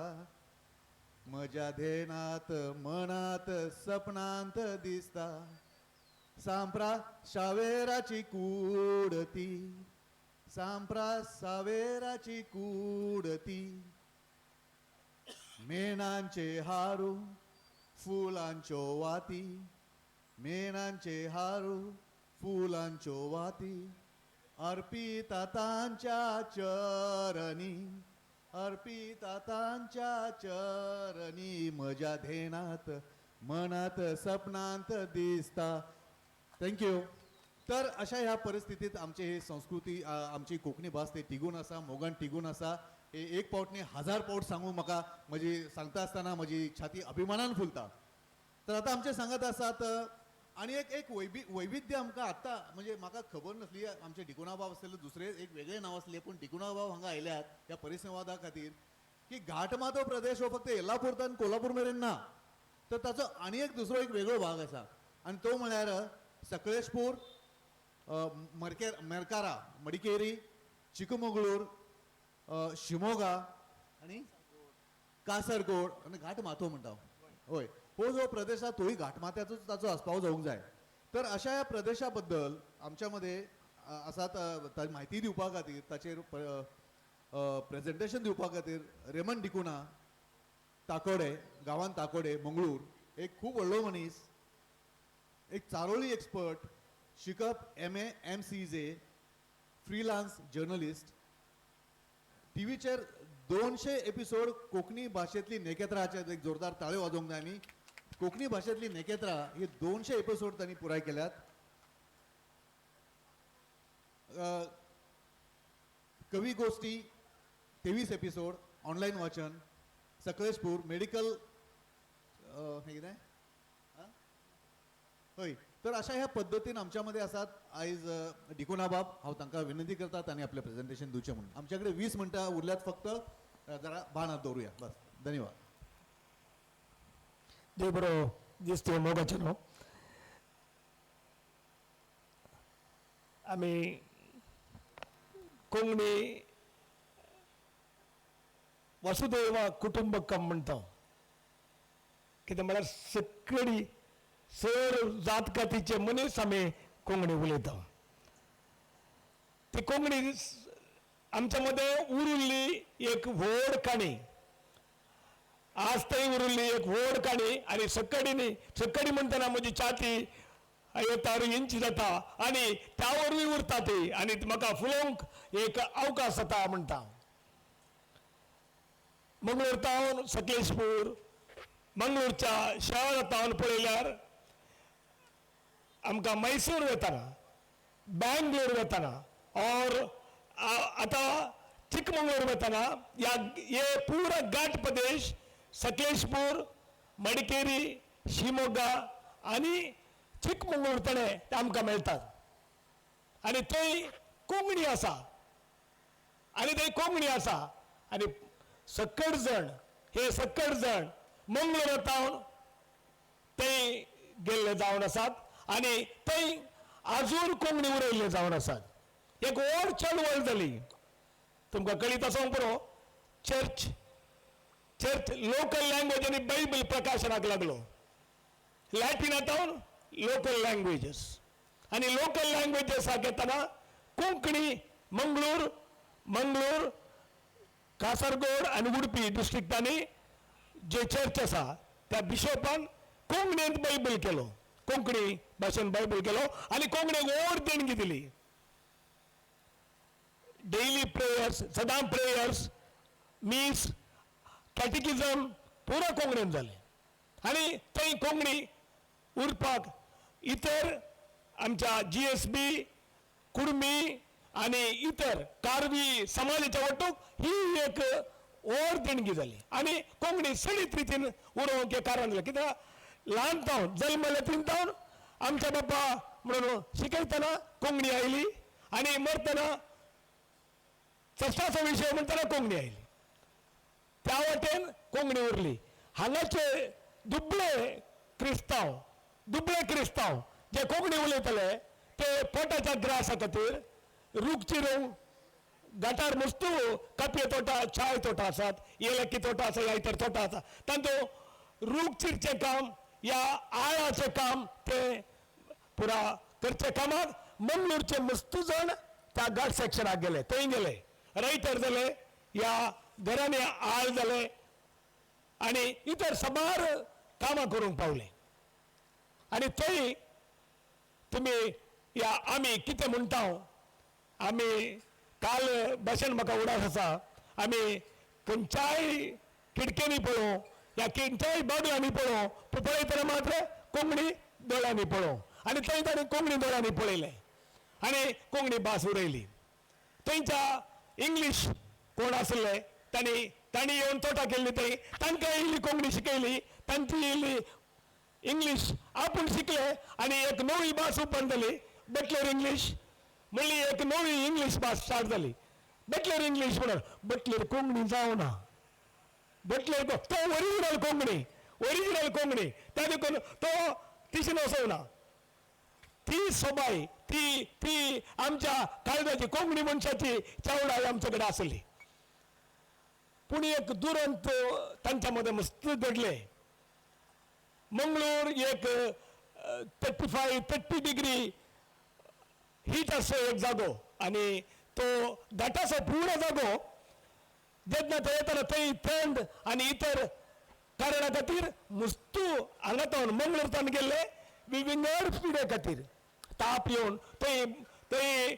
म्हज्या धेनात मनात सपनांत दिसता, सांप्रा शावेराची कूड ती, सांप्रा सावेराची कूड ती, मेणांचे हारू फुलांच्यो वाती, मेणांचे हारू फुलांच्यो वाती, अर्पिता तांच्या चरणी, अर्पिता तांच्या चरणी, म्हज्या धेनात मनात सपनांत दिसता. Thank you. तर अशा ह्या परिस्थितीत आमची ही संस्कृती, आमची कोंकणी भास ती तिगून आसा, मोगान तिगून आसा. हे एक पावट न्ही 1000 पावट सांगू म्हाका, म्हजी सांगता आसतना म्हजी छाती अभिमानान फुलता. तर आतां आमचे सांगत आसात आनी एक एक वैविध्य आमकां आत्तां, म्हणजे म्हाका खबर नासली, आमचे डिकुणा बाब आसलेले, दुसरे एक वेगळें नांव आसलें, पूण डिकुणा बाब हांगा आयल्यात ह्या परिसंवादा खातीर की घाटमाथो प्रदेश हो फक्त येल्लापूर आनी कोल्हापूर मेरेन ना, तर ताचो आनी एक दुसरो एक वेगळो भाग आसा आनी तो म्हळ्यार सकळेशपूर, मेरकारा, मडिकेरी, चिकमगळूर, शिमोगा आनी कासरगोड आनी घाटमाथो म्हणटा. हय, हो जो प्रदेश आसा तोय घाटमाथ्याचोच ताचो आस्पाव जावंक जाय. तर अशा ह्या प्रदेशा बद्दल आमच्या मदें आसात म्हायती दिवपा खातीर, ताचेर प्रेजेंटेशन दिवपा खातीर रेमन डिकुना, ताकोडे, गांवान ताकोडे, मंगळूर, एक खूब व्हडलो मनीस, एक चारोळी एक्सपर्ट, शिकप MA MCJ, freelance journalist, टीव्हीचेर 200 एपिसोड कोंकणी भाशेंतली नेकेत्राचेर एक जोरदार ताळयो वाजोवंक जाय आमी. कोंकणी भाशेंतली नेकेत्रा ही 200 एपिसोड तांणी पुराय केल्यात. कवी गोश्टी 23 एपिसोड, ऑनलायन वाचन, सकळेशपूर मेडिकल हें कितें हय. तर अशा ह्या पद्दतीन आमच्या मदें आसात आयज डिकुना बाब. हांव तांकां विनंती करता तांणी आपलें प्रेजेंटेशन दिवचें म्हणून. आमच्या कडेन 20 मिनटां उरल्यात फक्त, जरा भानात दवरुया बस. धन्यवाद. देव बरो दीस तुवें मोगाचें न्हू. आमी कोंकणी वसुदेव कुटुंबकम म्हणटा, कितें म्हळ्यार सगळी चड जात कातीचे मनीस आमी कोंकणी उलयता. ती कोंकणी आमच्या मदें उरिल्ली एक व्हड काणी, आज थंय उरिल्ली एक व्हड काणी. आनी सक्कडीनी सक्कडी म्हणटना म्हजी छाती तारू इंच जाता आनी त्या वरवीं उरता ती आनी म्हाका फुलोवंक एक अवकाश जाता म्हणटा. मंगळूर तावन सकलेशपूर, मंगळूरच्या शहरा तावन पळयल्यार आमकां मैसूर वतना, बँगलोर वतना और आतां चिकमंगळूर वतना ह्या हे पुरा घाट प्रदेश सकलेशपूर, मडिकेरी, शिमोगा आनी चिकमंगळूर तणे ते आमकां मेळटात. आनी थंय कोंकणी आसा, आनी थंय कोंकणी आसा. आनी सक्कड जाण, हे सक्कड जाण मंगळूर तावन थंय गेल्ले जावन आसात आनी थंय आजून कोंकणी उरयल्ले जावन आसात. एक व्हड चळवळ जाली, तुमकां कळीत आसूंक पुरो. चर्च चर्च लोकल लँग्वेज आनी बायबल प्रकाशनाक लागलो. लॅटिना तावन लोकल लँग्वेजीस आनी लोकल लँग्वेजीसाक येतना कोंकणी मंगळूर, मंगळूर, कासरगोड आनी उडपी डिस्ट्रिक्टांनी जे चर्च आसा त्या बिशोपान कोंकणींत बायबल केलो, कोंकणी भाशेन बायबल केलो आनी कोंकणीक व्हड देणगी दिली. डेली प्रेयर्स, सदां प्रेयर्स, मीस, कॅटिकिजम पुरो कोंकणीन जालें. आनी थंय कोंकणी उरपाक इतर आमच्या GSB, Kudmi आनी इतर कारवी समाजाच्या वटूक ही एक व्हड देणगी जाली आनी कोंकणी सडीत रितीन उरोवंक एक कारण जालें. कित्याक ल्हान तावन जल्मले तीन तावन आमच्या बाप्पा म्हणून शिकयतना कोंकणी आयली आनी मरतना चर्चाचो विशय म्हणटना कोंकणी आयली. त्या वाटेन कोंकणी उरली. हांगाचे दुबळे क्रिस्तांव, दुबळे क्रिस्तांव जे कोंकणी उलयतले ते पोटाच्या ग्रासा खातीर रूख चिरूंक गटार मस्तू कापये तोटा, चाय तोटा आसात, येलकी तोटा आसा, ह्या इतर तोटा आसा, तांचो रूख चिरचें काम या आळाचें काम ते पुरा करचे कामाक मंगळूरचे मस्तू जाण त्या घाट सेक्शनाक गेले, थंय गेले, रायटर जाले या घरांनी आळ जाले आनी इतर साबार कामां करूंक पावले. आनी थंय तुमी या आमी कितें म्हणटा, आमी काल भाशेन म्हाका उडास आसा, आमी खंयच्याय खिडक्यांनी पळोवं या खंयच्याय बागलांनी पळोवं, पूण पळयतना मात्र कोंकणी दोळ्यांनी पळोवं. आनी थंय ताणें कोंकणी दोळ्यांनी पळयलें आनी कोंकणी भास उरयली. थंयच्या इंग्लीश कोण आसले तांणी तांणी येवन तोटा केल्ली, थंय तांकां इल्ली कोंकणी शिकयली, तांची इल्ली इंग्लीश आपूण शिकले आनी एक नवी भास ओपन जाली, बटलर इंग्लीश म्हणली एक नवी इंग्लीश भास स्टार्ट जाली. बटलर इंग्लीश म्हणून बटलर कोंकणी जावना, बटलर तो ओरिजिनल कोंकणी, ओरिजिनल कोंकणी त्या देखून तो तिशी वसवना. ती सोबाय ती ती आमच्या काळजाची कोंकणी मनशाची चावडाय आमचे कडेन आसली. पूण एक दुरंत तांच्या मदें मस्त घडलें. मंगळूर एक 35-30 डिग्री हीट आसचो एक जागो आनी तो घाटाचो पुरो जागो जेन्ना थंय येताना थंय थंड आनी इतर कारणा खातीर मुस्तू हांगा तावन मंगळूर तावन गेल्ले विंगड पिडे खातीर ताप येवन थंय थंय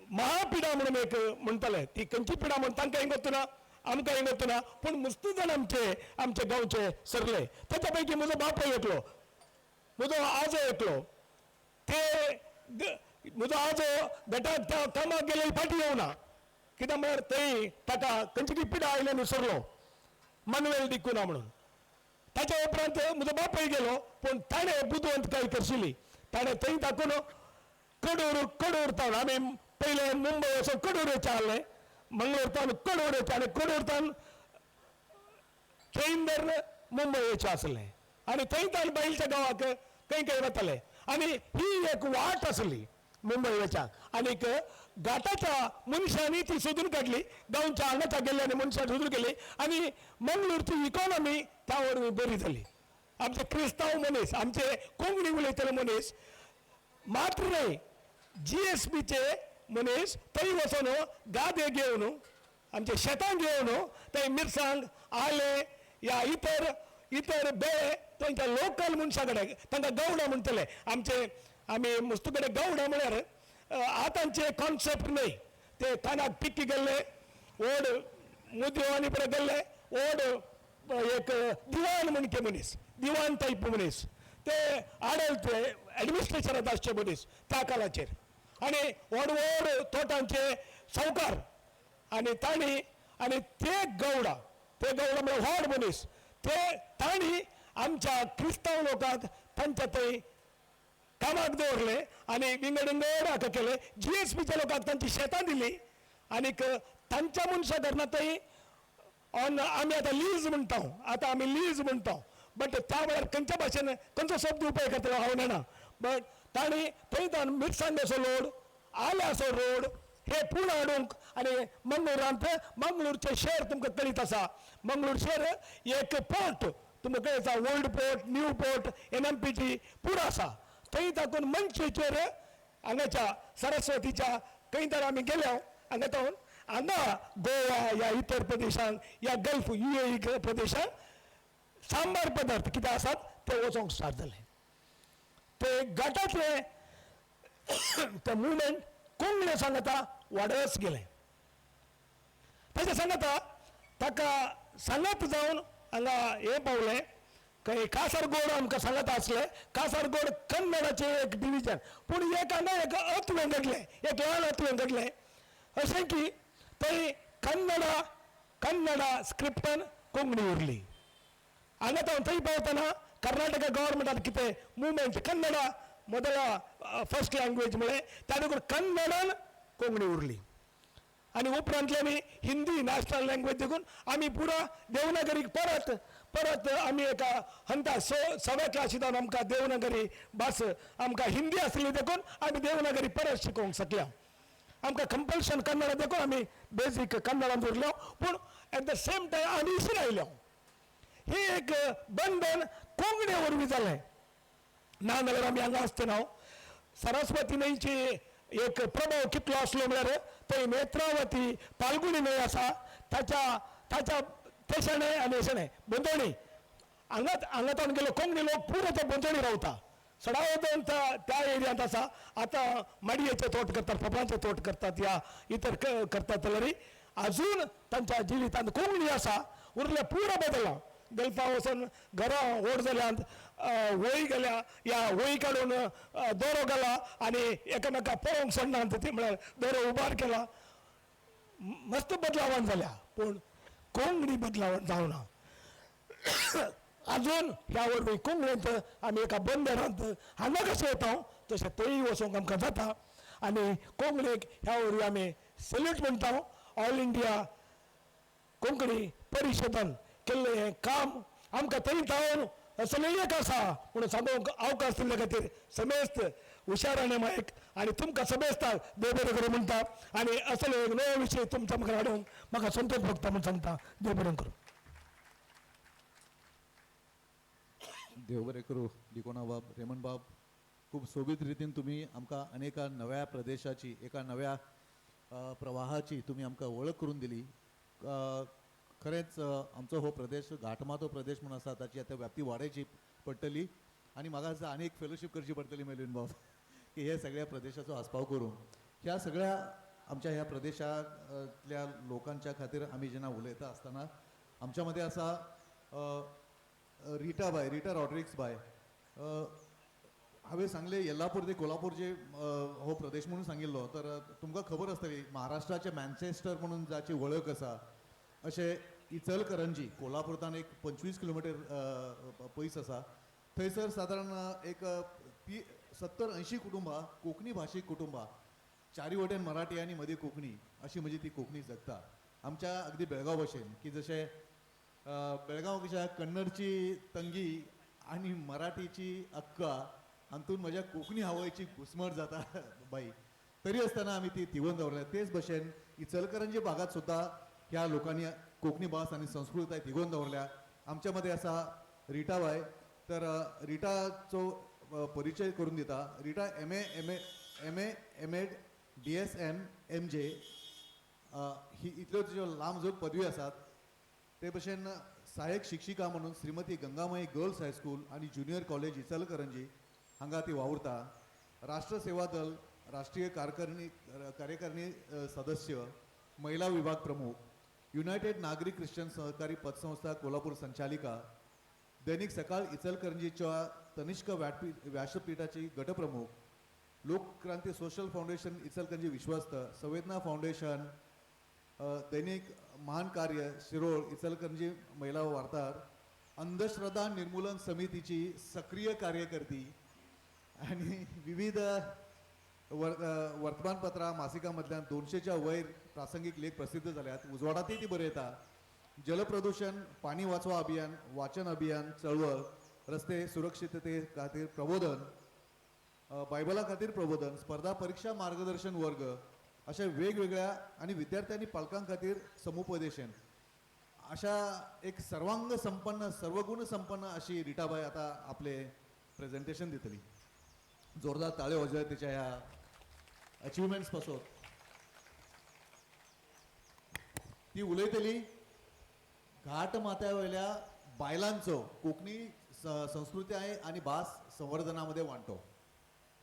महापिडा म्हणून एक म्हणटाले, ती खंयची पिडा म्हणून तांकां हिंग ना, आमकां हिंग ना, पूण मुस्तू जाण आमचे आमचे गांवचे सरले. ताच्या पैकी म्हजो बापूय एकलो, म्हजो आजो एकलो, ते म्हजो आजो गटाक त्या कामाक गेले फाटी येवना, कित्याक म्हळ्यार थंय ताका खंयची ती पिडा आयली आनी सरलो मानुएल डिकुना म्हणून. ताच्या उपरांत म्हजो बापूय गेलो, पूण ताणें बुदवंतकाय करशिली, ताणें थंय दाखोवन कडूर कडूर तावन आमी पयले मुंबय वचून कडूर वयचे आहले, मंगळूर तावन कडूर वयचे आनी कडूर तावन ट्रेन धरून मुंबय वयचें आसलें आनी थंय तावन बैलच्या गांवाक खंय खंय वताले. आनी ही एक वाट आसली मुंबय वयच्याक आनीक घाटाच्या मनशांनी ती सोदून काडली, गांवच्या हांगाच्या गेल्ल्यानी मनशां सोदून केली आनी मंगळूरची इकॉनॉमी त्या वरवीं बरी जाली. आमचे क्रिस्तांव मनीस, आमचे कोंकणी उलयतले मनीस मात्र न्हय, GSBचे मनीस थंय वचून गादे घेवन आमचे शेतां घेवन थंय मिरसांग आलें या इतर इतर बेळे थंयच्या लोकल मनशां कडेन तांकां गवडा म्हणटले. आमचे आमी मुस्तू कडेन गवडा म्हळ्यार आतांचे कॉन्सेप्ट न्हय, ते कानाक पिक्की गेल्ले, व्हड मुद्यो आनी बरें गेल्ले, व्हड एक दिवान म्हणके मनीस, दिवान टायप मनीस, ते आडल ते एडमिनिस्ट्रेशनांत आसचे मनीस त्या काळाचेर, आनी व्हड व्हड तोटांचे सावकार, आनी तांणी आनी ते गवडा, ते गवडा म्हळ्यार व्हड मनीस, ते तांणी आमच्या क्रिस्तांव लोकांक तांच्या थंय कामाक दवरले आनी विंगड विंगड हाका केले. जी एस पीच्या लोकांक तांची शेतां दिली आनीक तांच्या मनशां धरना थंय ऑन आमी आतां लीज म्हणटा, आतां आमी लीज म्हणटा, बट त्या वेळार खंयच्या भाशेन खंयचो शब्द उपाय करतलो हांव जाणा, बट तांणी थंय मिरसांग्याचो लोड, आल्याचो रोड हे पूर्ण हाडूंक आनी मंगळुरांत, मंगळूरचें शहर तुमकां कळीत आसा, मंगळूर शहर एक पोर्ट तुमकां कळीत आसा, old port, new port, NMPT पुरो आसा. थंय तातूंत मनशेचेर हांगाच्या सरस्वतीच्या खंय तर आमी गेल्या हांगा तावन हांगा गोवा या इतर प्रदेशांत या गल्फ UAE प्रदेशांत सांबार पदार्थ कितें आसात ते वचोंक स्टार्ट जाले. ते गटांतले ते मुवमेंट कोंकणी सांगता वाडच गेलें. ताच्या सांगता ताका सांगत जावन हांगा हें पावलें खंय कासारगोड आमकां सांगत आसलें. कासारगोड कन्नडाचें एक डिविजन, पूण एक हांगा एक अत्वें घडलें, एक ल्हान अत्वें घडलें अशें की थंय कन्नडा कन्नडा स्क्रिप्टान कोंकणी उरली. हांगा तावन थंय पावतना कर्नाटका गव्हर्मेंटान कितें मुवमेंट कन्नडा मोदला फर्स्ट लँग्वेज म्हळें, त्या देखून कन्नडान कोंकणी उरली. आनी उपरांतल्यानी हिंदी नॅशनल लँग्वेज देखून आमी पुरा देवनागरीक परत परत आमी एका हंता सव्या क्लासींत आमकां देवनागरी भास आमकां हिंदी आसली देखून आमी देवनागरी परत शिकोवंक शकल्या. आमकां कंपल्शन कन्नडा देखून आमी बेजीक कन्नडांत उरलो, पूण एट the same time आमी इसर आयलो. ही एक बंधन कोंकणी वरवीं जालें, ना जाल्यार आमी हांगा आसचे ना. सरस्वती न्हंयची एक प्रभाव कितलो आसलो म्हळ्यार थंय नेत्रावती पालगुणी न्हंय आसा ताच्या ताच्या तेशेणे आनी हेशेणे बंदोणी हांगा हांगा तावन गेलो कोंकणी लोक पुरो ते बंदोणी रावता, सडावत त्या एरियांत आसा. आतां माडयेचे तोट करतात, फोपळांचे तोट करतात या इतर करतात, जाल्यार अजून तांच्या जिवितांत कोंकणी आसा. उरलें पुरो बदलां, गल्फा वचून घरां व्हड जाल्यांत, वय गेल्या या वय काडून दोरो घाला आनी एकामेका पळोवंक सोडना, ती म्हळ्यार दोरो उबार केला. मस्त बदलावण जाल्या, पूण कोंकणी बदलावण जावना. अजून ह्या वरवीं कोंकणींत आमी एका बंदरांत हांगा कशें येता तशें थंय वचोंक आमकां जाता. आनी कोंकणीक ह्या वरवीं आमी सल्यूट म्हणटा. ऑल इंडिया कोंकणी परिशदान केल्लें हें काम आमकां थंय जावन असलें एक आसा म्हणून सांगूंक अवकाश दिल्ले खातीर समेस्त हुशाराणे मायक आनी तुमकां समेस्ताक देव बरें करूं म्हणटा. आनी असलो एक नवो विशय तुमच्या मुखार हाडूंक म्हाका संतोष भोगता म्हूण सांगता. देव बरें करूं. देव बरें करूं डिकोना बाब, रेमन बाब, खूब सोबीत रितीन तुमी आमकां अनेका नव्या प्रदेशाची, एका नव्या प्रवाहाची तुमी आमकां वळख करून दिली. खरेंच आमचो हो प्रदेश घाटमाथो प्रदेश म्हणून आसा, ताची आतां व्याप्ती वाडयची पडटली आनी म्हाका दिसता आनी एक फेलोशीप करची पडटली मेलविन बाब की हे सगळ्या प्रदेशाचो आस्पाव करून ह्या सगळ्या आमच्या ह्या प्रदेशांतल्या लोकांच्या खातीर आमी जेन्ना उलयता आसतना आमच्या मदें आसा रिटा बाय, रिटा रॉड्रिक्स बाय. हांवें सांगलें येल्लापूर ते कोल्हापूर जे हो प्रदेश म्हणून सांगिल्लो, तर तुमकां खबर आसतली महाराष्ट्राचे मॅन्चेस्टर म्हणून जाची वळख आसा अशें इचलकरंजी कोल्हापूरतान एक 25 किलोमिटर पयस आसा. थंयसर सादारण एक 70-80 कुटुंबां, कोंकणी भाशीक कुटुंबां, चारी वटेन मराठी आनी मदीं कोंकणी अशी म्हणजे ती कोंकणी जगता. आमच्या अगदी बेळगांव भशेन की जशें बेळगांव कशें कन्नडची तंगी आनी मराठीची अक्का हातून म्हज्या कोंकणी आवयची घुसमट जाता बाई, तरी आसतना आमी ती तिगोवन दवरल्या. तेच भशेन इचलकरंजी भागात सुद्दां ह्या लोकांनी कोंकणी भास आनी संस्कृताय तिगोवन दवरल्या. आमच्या मदें आसा रिटा बाय, तर रिटाचो परिचय करून दिता. Rita M A M A M A M Ed D S M M J ही इतल्यो तिच्यो लांब पदवी आसात. ते भशेन सहाय्यक शिक्षिका म्हणून श्रीमती गंगामाई गर्ल्स हायस्कूल आनी ज्युनियर कॉलेज इचलकरंजी हांगा ती वावुरता. राष्ट्र सेवा दल राष्ट्रीय कार्यकारिणी सदस्य, महिला विभाग प्रमुख, युनायटेड नागरी ख्रिश्चन सहकारी पतसंस्था कोल्हापूर संचालिका, दैनिक सकाळ इचलकरंजीच्या तनिष्क व्यासपीठाची गटप्रमुख, लोकक्रांती सोशल फाउंडेशन इचलकरंजी विश्वस्त, संवेदना फाउंडेशन, दैनिक महान कार्य शिरोळ इचलकरंजी महिला वार्ताहर, अंधश्रद्धा निर्मूलन समितीची सक्रिय कार्यकर्ती आणि विविध वर्तमानपत्रां मासिकांमधल्यान 200च्या वयर प्रासंगिक लेख प्रसिद्ध जाल्यात. उजवाडातय ती बरयता. जलप्रदूषण, पाणी वाचवा अभियान, वाचन अभियान चळवळ, रस्ते सुरक्षितते खातीर प्रबोधन, बायबला खातीर प्रबोधन, स्पर्धा परीक्षा मार्गदर्शन वर्ग अशा वेगवेगळ्या आणि विद्यार्थी आनी पालकां खातीर समुपदेशन अशा एक सर्वांग संपन्न, सर्वगुण संपन्न अशी रिटाबाई आता आपले प्रेझेंटेशन दितली. जोरदार ताळे वाजोवया तिच्या ह्या अचिव्हमेंट्स पासून. ती उलयतली घाट माथ्या वयल्या बायलांचो कोंकणी संस्कृती आनी भास संवर्धनामध्ये वांटो.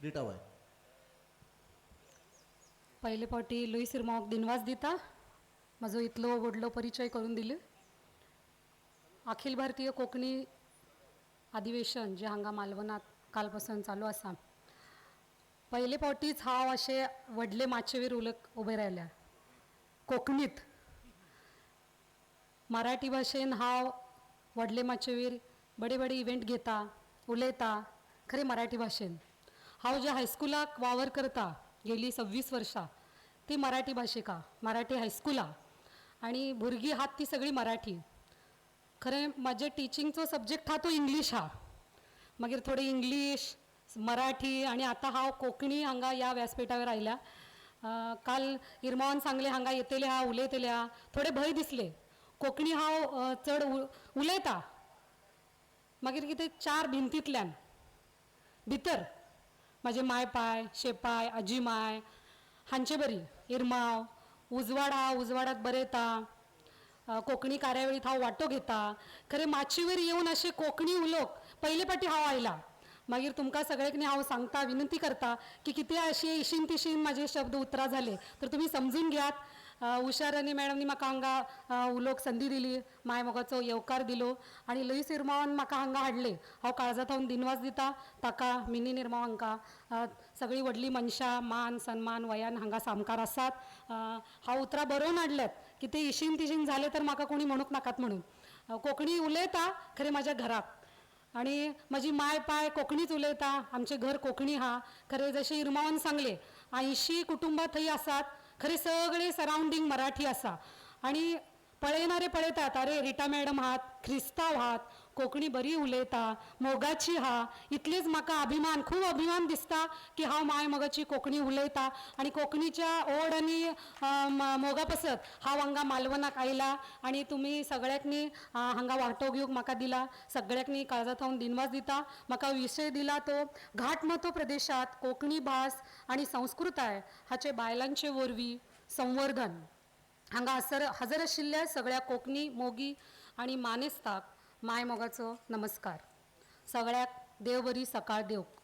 रिटाबाई. पयले फावटी लुईस इरमांवाक दिनवास दिता म्हजो इतलो व्हडलो परिचय करून दिलो. अखिल भारतीय कोंकणी अधिवेशन जें हांगा मालवणांत काल पासून चालू आसा, पयले फावटीच हांव अशें व्हडले माचयेर उबें रायल्या कोंकणीत. मराठी भाशेन हांव व्हडले माचयेर बडे बडे इव्हेंट घेता, उलयता, खरें मराठी भाशेन. हांव ज्या हायस्कुलाक वावर करता गेली 26 वर्सां ती मराठी भाशेका, मराठी हायस्कुला, आनी भुरगीं आहात ती सगळीं मराठी. खरें म्हाजे टिचिंगचो सब्जेक्ट आहा तो इंग्लीश आहा, मागीर थोडी इंग्लीश, मराठी आनी आतां हांव कोंकणी हांगा ह्या व्यासपिठावर आयल्या. काल इरमावान सांगलें हांगा येतले आहा, उलयतले आहा, थोडे भंय दिसले. कोंकणी हांव चड उलयता, मागीर कितें चार भिंतींतल्यान भितर म्हाजे माय पाय, शेपाय, आजी माय हांचे बरी इरमाव, उजवाडा, उजवाडात बरयता, कोंकणी कार्यावळींत हांव वांटो घेता. खरें माचयेर येवन अशें कोंकणी उलोवंक पयले फावटी हांव आयलां. मागीर तुमकां सगळ्यांक हांव सांगता, विनंती करता की कितें अशें इशीन तिशीन म्हाजे शब्द उतरां जाले तर तुमी समजून घेयात. उषा राणी मॅडमनी म्हाका हांगा उलोवंक संदी दिली, माय मोगाचो येवकार दिलो आनी लुईस इरमावान म्हाका हांगा हाडलें. हांव काळजा थावन दिनवास दिता ताका, मिनी निर्माव हांकां. सगळीं व्हडलीं मनशां मान सन्मान वयान हांगा सामकार आसात. हांव उतरां बरोवन हाडल्यात, कितें इशीन तिशीन जालें तर म्हाका कोणी म्हणूंक नाकात म्हणून. कोंकणी उलयता खरें म्हाज्या घराक, आनी म्हजी माय पाय कोंकणीच उलयता, आमचें घर कोंकणी आहा. खरें जशें इरमावान सांगलें 80 कुटुंबां थंय आसात, खरें सगळें सरावंडींग मराठी आसा. आनी पळयणारे पळयतात, अरे रिटा मॅडम आहात, क्रिस्तांव आहात, कोंकणी बरी उलयता, मोगाची आहा. इतलेच म्हाका अभिमान, खूब अभिमान दिसता की हांव माय मोगाची कोंकणी उलयता आनी कोंकणीच्या ओड आनी मोगा पासत हांव हांगा मालवणाक आयला आनी तुमी सगळ्यांनी हांगा वांटो घेवंक म्हाका दिला. सगळ्यांनी काळजा थावन दिनवास दिता. म्हाका विशय दिला तो घाटमाथो प्रदेशांत कोंकणी भास आनी संस्कृताय हाचे बायलांचे वरवीं संवर्धन. हांगा हजर आशिल्ल्या सगळ्या कोंकणी मोगी आनी मानेस्ताक माय मोगाचो नमस्कार. सगळ्याक देव बरी सकाळ दिवंक.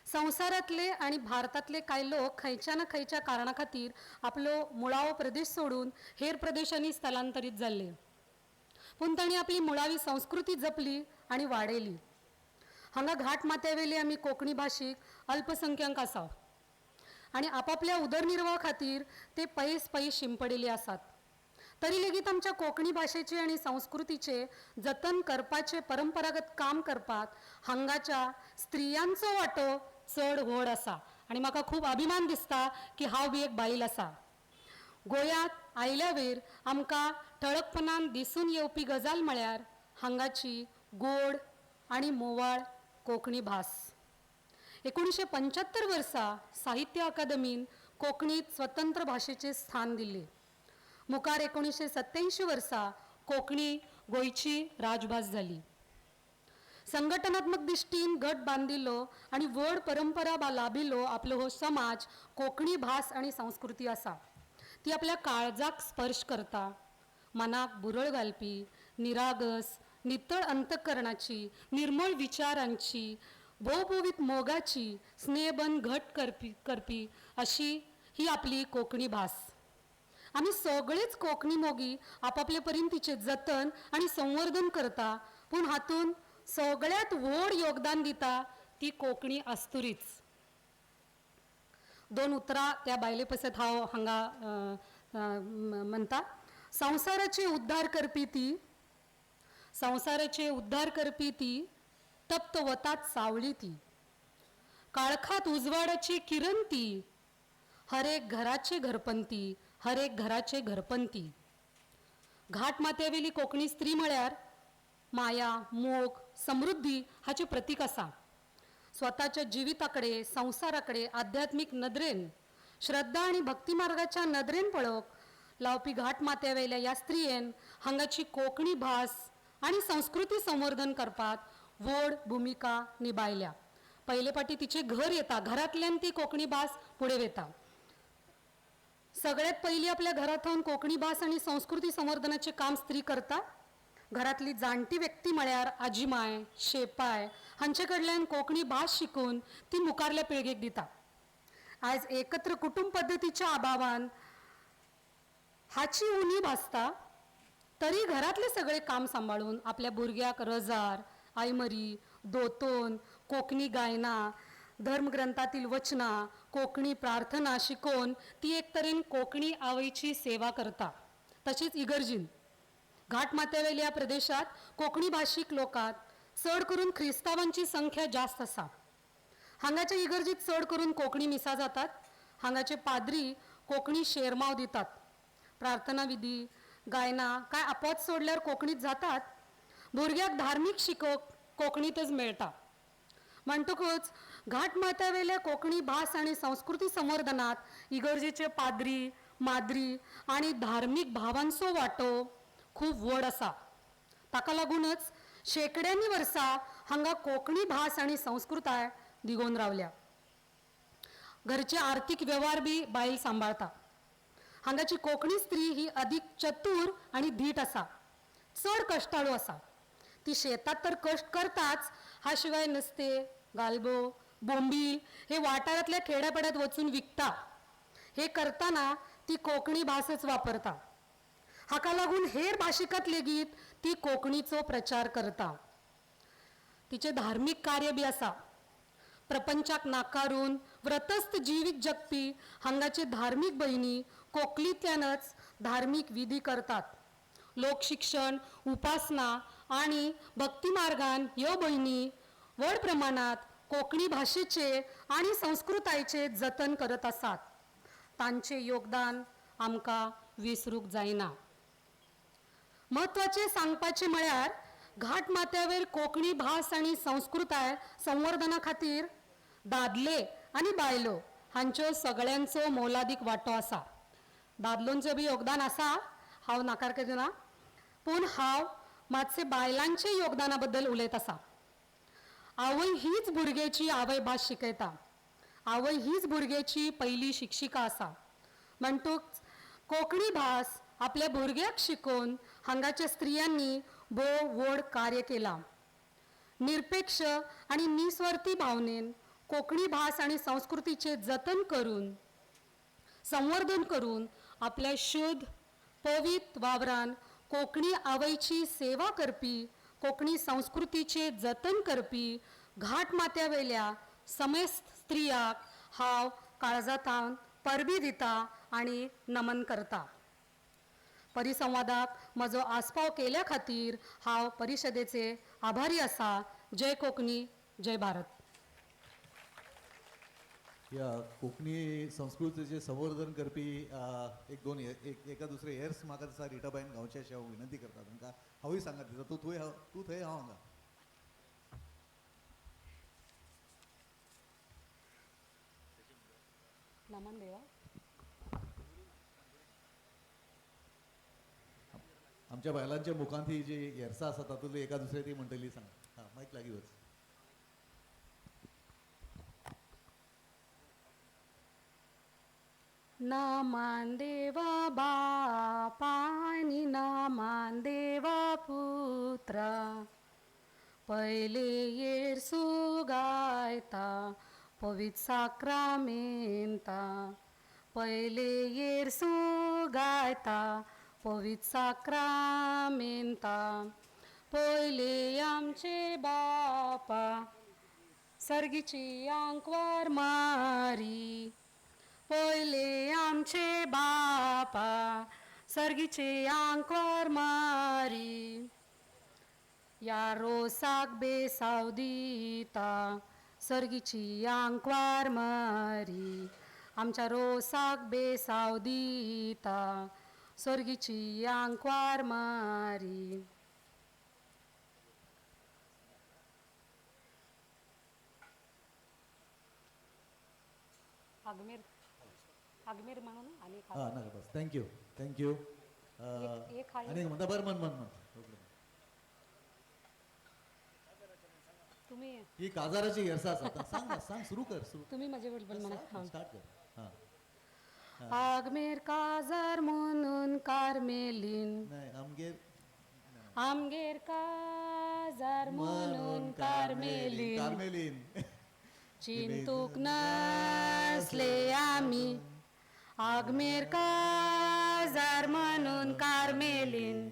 संवसारांतले आनी भारतांतले कांय लोक खंयच्या ना खंयच्या कारणा खातीर आपलो मुळावो प्रदेश सोडून हेर प्रदेशांनी स्थलांतरीत जाल्ले, पूण तांणी आपली मुळावी संस्कृती जपली आनी वाडयली. हांगा घाट माथ्यावेली आमी कोंकणी भाशीक अल्पसंख्याक आसा आनी आपापल्या उदरनिर्वाहा खातीर ते पयस पयस शिंपडिल्ले आसात. तरी लेगीत आमच्या कोंकणी भाशेचे आनी संस्कृतीचे जतन करपाचे परंपरागत काम करपाक हांगाच्या स्त्रियांचो वांटो चड व्हड आसा आनी म्हाका खूब अभिमान दिसता की हांव बी एक बायल आसा. गोंयांत आयल्या वेर आमकां ठळकपणान दिसून येवपी गजाल म्हळ्यार हांगाची गोड आनी म्होंवाळ कोंकणी भास. 1975 वर्सा साहित्य अकादमीन कोंकणीत स्वतंत्र भाशेचें स्थान दिल्लें. मुखार 1987 वर्सा कोंकणी गोंयची राजभास जाली. संघटनात्मक दृश्टीन घट बांदिल्लो आनी व्हड परंपरा लाभिल्लो आपलो हो समाज कोंकणी भास आनी संस्कृती आसा. ती आपल्या काळजाक स्पर्श करता, मनाक बुरळ घालपी, निरागस नितळ अंतकरणाची, निर्मळ विचारांची, भोवभोवीत मोगाची, स्नेहबंद घट करपी करपी अशी ही आपली कोंकणी भास. आमी सगळेच कोंकणी मोगी आपापले परीन तिचें जतन आनी संवर्धन करता, पूण हातूंत सगळ्यांत व्हड योगदान दिता ती कोंकणी अस्तुरीच. दोन उतरां त्या बायले पसत हांव हांगा म्हणटा. संवसाराचे उद्धार करपी ती, संवसाराचे उद्धार करपी ती, तप्त वतात सावळी ती, काळखात उजवाडाची किरण ती, हर एक घराचे घरपंती, हर एक घराचे घरपंती. घाट माथ्यावेली कोंकणी स्त्री म्हळ्यार माया, मोग, समृद्धी हाचें प्रतीक आसा. स्वताच्या जिविता कडेन, संवसारा कडेन आध्यात्मीक नदरेन, श्रद्धा आनी भक्ती मार्गाच्या नदरेन पळोवंक लावपी घाट माथ्यावेल्या ह्या स्त्रियेन हांगाची कोंकणी भास आनी संस्कृती संवर्धन करपाक व्हड भुमिका निभायल्या. पयले फावटी तिचें घर येता, घरांतल्यान ती कोंकणी भास फुडें वता. सगळ्यांत पयलीं आपल्या घरांत कोंकणी भास आनी संस्कृती संवर्धनाचें काम स्त्री करता. घरांतली जाणटी व्यक्ती म्हळ्यार आजीमाय, शेपाय हांचे कडल्यान कोंकणी भास शिकून ती मुखारल्या पिळगेक दिता. आयज एकत्र कुटुंब पद्दतीच्या अभावान हाची उणीव आसता तरी घरांतलें सगळें काम सांबाळून आपल्या भुरग्याक रजार, आयमरी, दोतोन, कोंकणी गायनां, धर्मग्रंथातील वचनां, कोंकणी प्रार्थना शिकोवन ती एक तरेन कोंकणी आवयची सेवा करता. तशीच इगर्जीन घाट माथ्यावेल्या ह्या प्रदेशांत कोंकणी भाशीक लोकांत चड करून क्रिस्तांवांची संख्या जास्त आसा. हांगाच्या इगर्जीत चड करून कोंकणी मिसां जातात. हांगाचे पाद्री कोंकणी शेरमाव दितात. प्रार्थना विधी, गायनां कांय आपोच सोडल्यार कोंकणीत जातात. भुरग्याक धार्मीक शिकोवप कोंकणीतच मेळटा. म्हणटकूच घाट माथ्यावेल्या कोंकणी भास आनी संस्कृती संवर्धनांत इगर्जेचे पाद्री, माद्री आनी धार्मीक भावांचो वांटो खूब व्हड आसा. ताका लागूनच शेंकड्यांनी वर्सां हांगा कोंकणी भास आनी संस्कृताय दिगोवन रावल्या. घरचे आर्थीक वेव्हार बी बायल सांबाळता. हांगाची कोंकणी स्त्री ही अदीक चतूर आनी धीट आसा, चड कश्टाळू आसा. ती शेतात तर कश्ट करताच, हा शिवाय नुस्तें, गालबो, बोंबील हे वाठारांतल्या खेड्यापाड्यांत वचून विकता. हे करतना ती कोंकणी भासच वापरता. हाका लागून हेर भाशिकांत लेगीत ती कोंकणीचो प्रचार करता. तिचें धार्मीक कार्य बी आसा. प्रपंचाक नाकारून व्रतस्थ जिवीत जगपी हांगाचे धार्मीक भयणी कोंकणींतल्यानच धार्मीक विधी करतात. लोकशिक्षण, उपासना आनी भक्ती मार्गान ह्यो भयणी व्हड प्रमाणांत कोंकणी भाशेचें आनी संस्कृतायेचें जतन करत आसात. तांचें योगदान आमकां विसरूंक जायना. म्हत्वाचें सांगपाचें म्हळ्यार घाट माथ्यावेर कोंकणी भास आनी संस्कृताय संवर्धना खातीर दादले आनी बायलो हांच्यो सगळ्यांचो मोलादीक वांटो आसा. दादलोंचें बी योगदान आसा, हांव नाकार करिना, पूण हांव मातशें बायलांचे योगदाना बद्दल उलयत आसा. आवय हीच भुरग्याची आवय भास शिकयता. आवय हीच भुरग्याची पयली शिक्षिका आसा. म्हणटूच कोंकणी भास आपल्या भुरग्याक शिकोवन हांगाच्या स्त्रियांनी भोव व्हड कार्य केलां. निरपेक्ष आनी निस्वार्थी भावनेन कोंकणी भास आनी संस्कृतीचें जतन करून, संवर्धन करून आपल्या शुद्ध पवित्र वावरान कोंकणी आवयची सेवा करपी, कोंकणी संस्कृतीचें जतन करपी घाट माथ्यावेल्या समेस्त स्त्रियाक हांव काळजांत परबी दिता आनी नमन करता. परिसंवादाक म्हजो आस्पाव केल्या खातीर हांव परिशदेचे आभारी आसा. जय कोंकणी, जय भारत. ह्या कोंकणी संस्कृतीचें संवर्धन करपी एक दोन एका दुसरे हेर्स म्हाका दिसता रिटाबायन गांवचे अशें हांव विनंती करता तांकां. हांवूय सांगात दिता, तूं थंय तूं थंय हांव हांगा. नमन देवा. आमच्या बायलांच्या मुखांत ही जी हेर्सां आसा तातूंतली एका दुसरे ती म्हणटली सांग. हां, मायक. लागीं वच. ना मान देवा बापा आनी ना मान देवा पुत्रा, पयले येरसू गायता पवित्र साक्रामेंता, पयले येरसू गायता पवित्र साक्रामेंता, पयले आमचे बापा सर्गीची आंकवार मारी, पयले आमचे बापा सर्गीचे आंकवार मारी, या रोसाक बेसाव दिता सर्गीची आंकवार मारी, आमच्या रोसाक बेसाव दिता सर्गीची आंकवार मारी. आगमेर आगमेर म्हणून आणि एक हां नाका बस, thank you thank you. एक आहे. आनी म्हणटा बरें, म्हण म्हण म्हण. तुम्ही ही काजाराची येरसा आसा. आतां सांग ना, सांग, सुरू कर, सुरू तुम्ही माझे बरोबर म्हणा. हां. स्टार्ट कर. हां. आगमेर काजार म्हणून कार्मेलीन, नाही आमगेर आमगेर काजार म्हणून कार्मेलीन, कार्मेलीन, चिंतूक नसले आमी, आगमेर काजार म्हणून कार्मेलीन,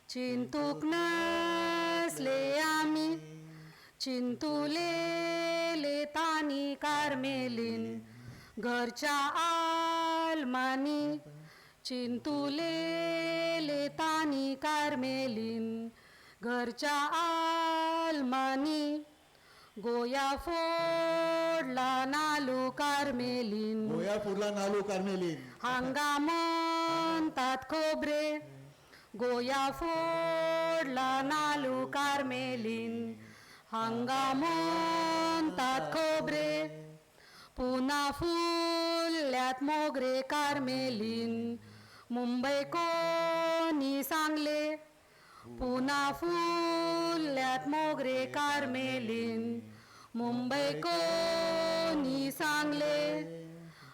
चिंतूक नसले आमी, चिंतुलेले तानी कार्मेलीन, घरच्या आलमानी, चिंतुलेले तानी कार्मेलीन, घरच्या आलमानी, गोया फोडला नालू कार्मेलीन, गोया फुडला नालू कार्मेलीन, हांगा म्हणतात खोबरे, गोया फोडला नालू कार्मेलीन, हांगा म्हणतात खोबरे, पुना फुलल्यात मोगरे कार्मेलीन, मुंबय कोणी सांगले, पुना फुलल्यात मोगरे कार्मेलीन, मुंबय कोणी सांगले,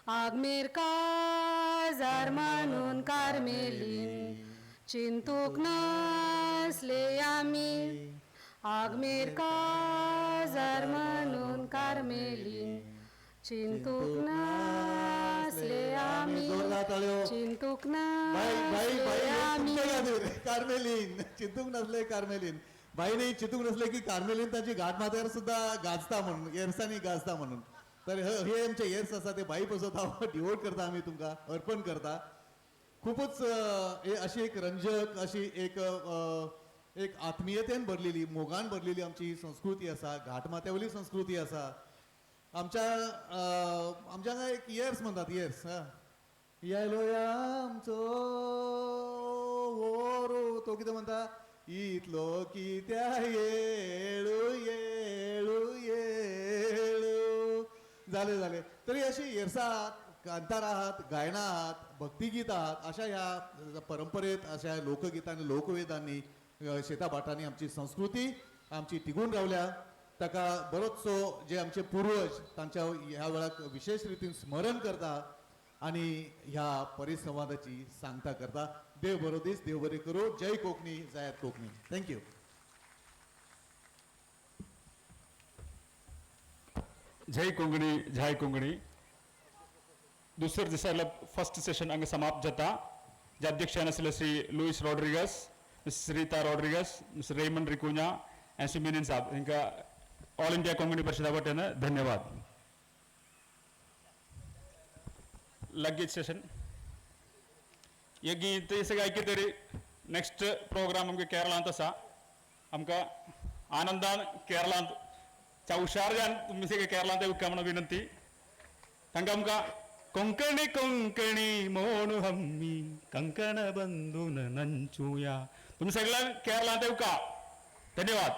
आगमेर काजार म्हणून कार्मेलीन, चिंतूक नसले आमी, आगमेर काजार म्हणून कार्मेलीन, चिंतूक नसले आमी, जोरदार टाळयो. चिंतूक बाई बाई नसले बाई, हे आमी. तुमच्या खातीर कार्मेलीन. चिंतूक नसले कार्मेलीन, बाईने चिंतूक नसले की कार्मेलीन ताची घाटमाथ्यार सुद्धा गाजता म्हणून, येरसांनी गाजता म्हणून. तर हे आमचे येर्स आसा ते बाई पसत हांव डिवोट करता, आमी तुमकां अर्पण करता. खूपच हे अशी एक रंजक अशी एक एक आत्मीयतेन भरलेली, मोगान भरलेली आमची ही संस्कृती आसा, घाटमाथ्यावयली संस्कृती आसा. आमच्या आमच्या हांगा एक येर्स म्हणतात, येर्स हां, येलो आमचो वोरो, तो कितें म्हणटा, इतलो कित्या येळू येळू येळू. जालें जालें. तरी अशी येरसा आहात, कांतार आहात, गायनां आहात, भक्तिगीत आहात, अशा ह्या परंपरेत, अशा लोकगितांनी, लोकवेदांनी, शेता भाटांनी आमची संस्कृती आमची तिगून रावल्या. ताका बरोचसो जे आमचे पुर्वज तांच्या ह्या वेळाक विशेष रितीन स्मरण करता आणि ह्या परिसंवादाची सांगता करता. देव बरो दीस, देव बरें करूं. जय कोंकणी, जायात कोंकणी. Thank you. जय कोंकणी, जय कोंकणी. दुसऱ्या दिसाला फर्स्ट सेशन हांगा समाप्त जाता. जे अध्यक्षान आसले Shri Luis Rodrigues, miss Rita Rodrigues, miss Raymond Ricunha आनी श्री मिनीन साहब, हांकां ऑल इंडिया कोंकणी परिशदा वटेन धन्यवाद. लगेच सेशन हे गीत सगळें आयकली तरी नेक्स्ट प्रोग्राम आमकां केरळांत आसा. आमकां आनंदान केरळांत च्या हुशार तुमी सगळे केरळांत येवका म्हणून विनंती. तांकां आमकां कोंकणी कोंकणी म्हणू हम्मी कंकण बंधून नंचुया. तुमी सगळ्यांक केरळांत येवका. धन्यवाद.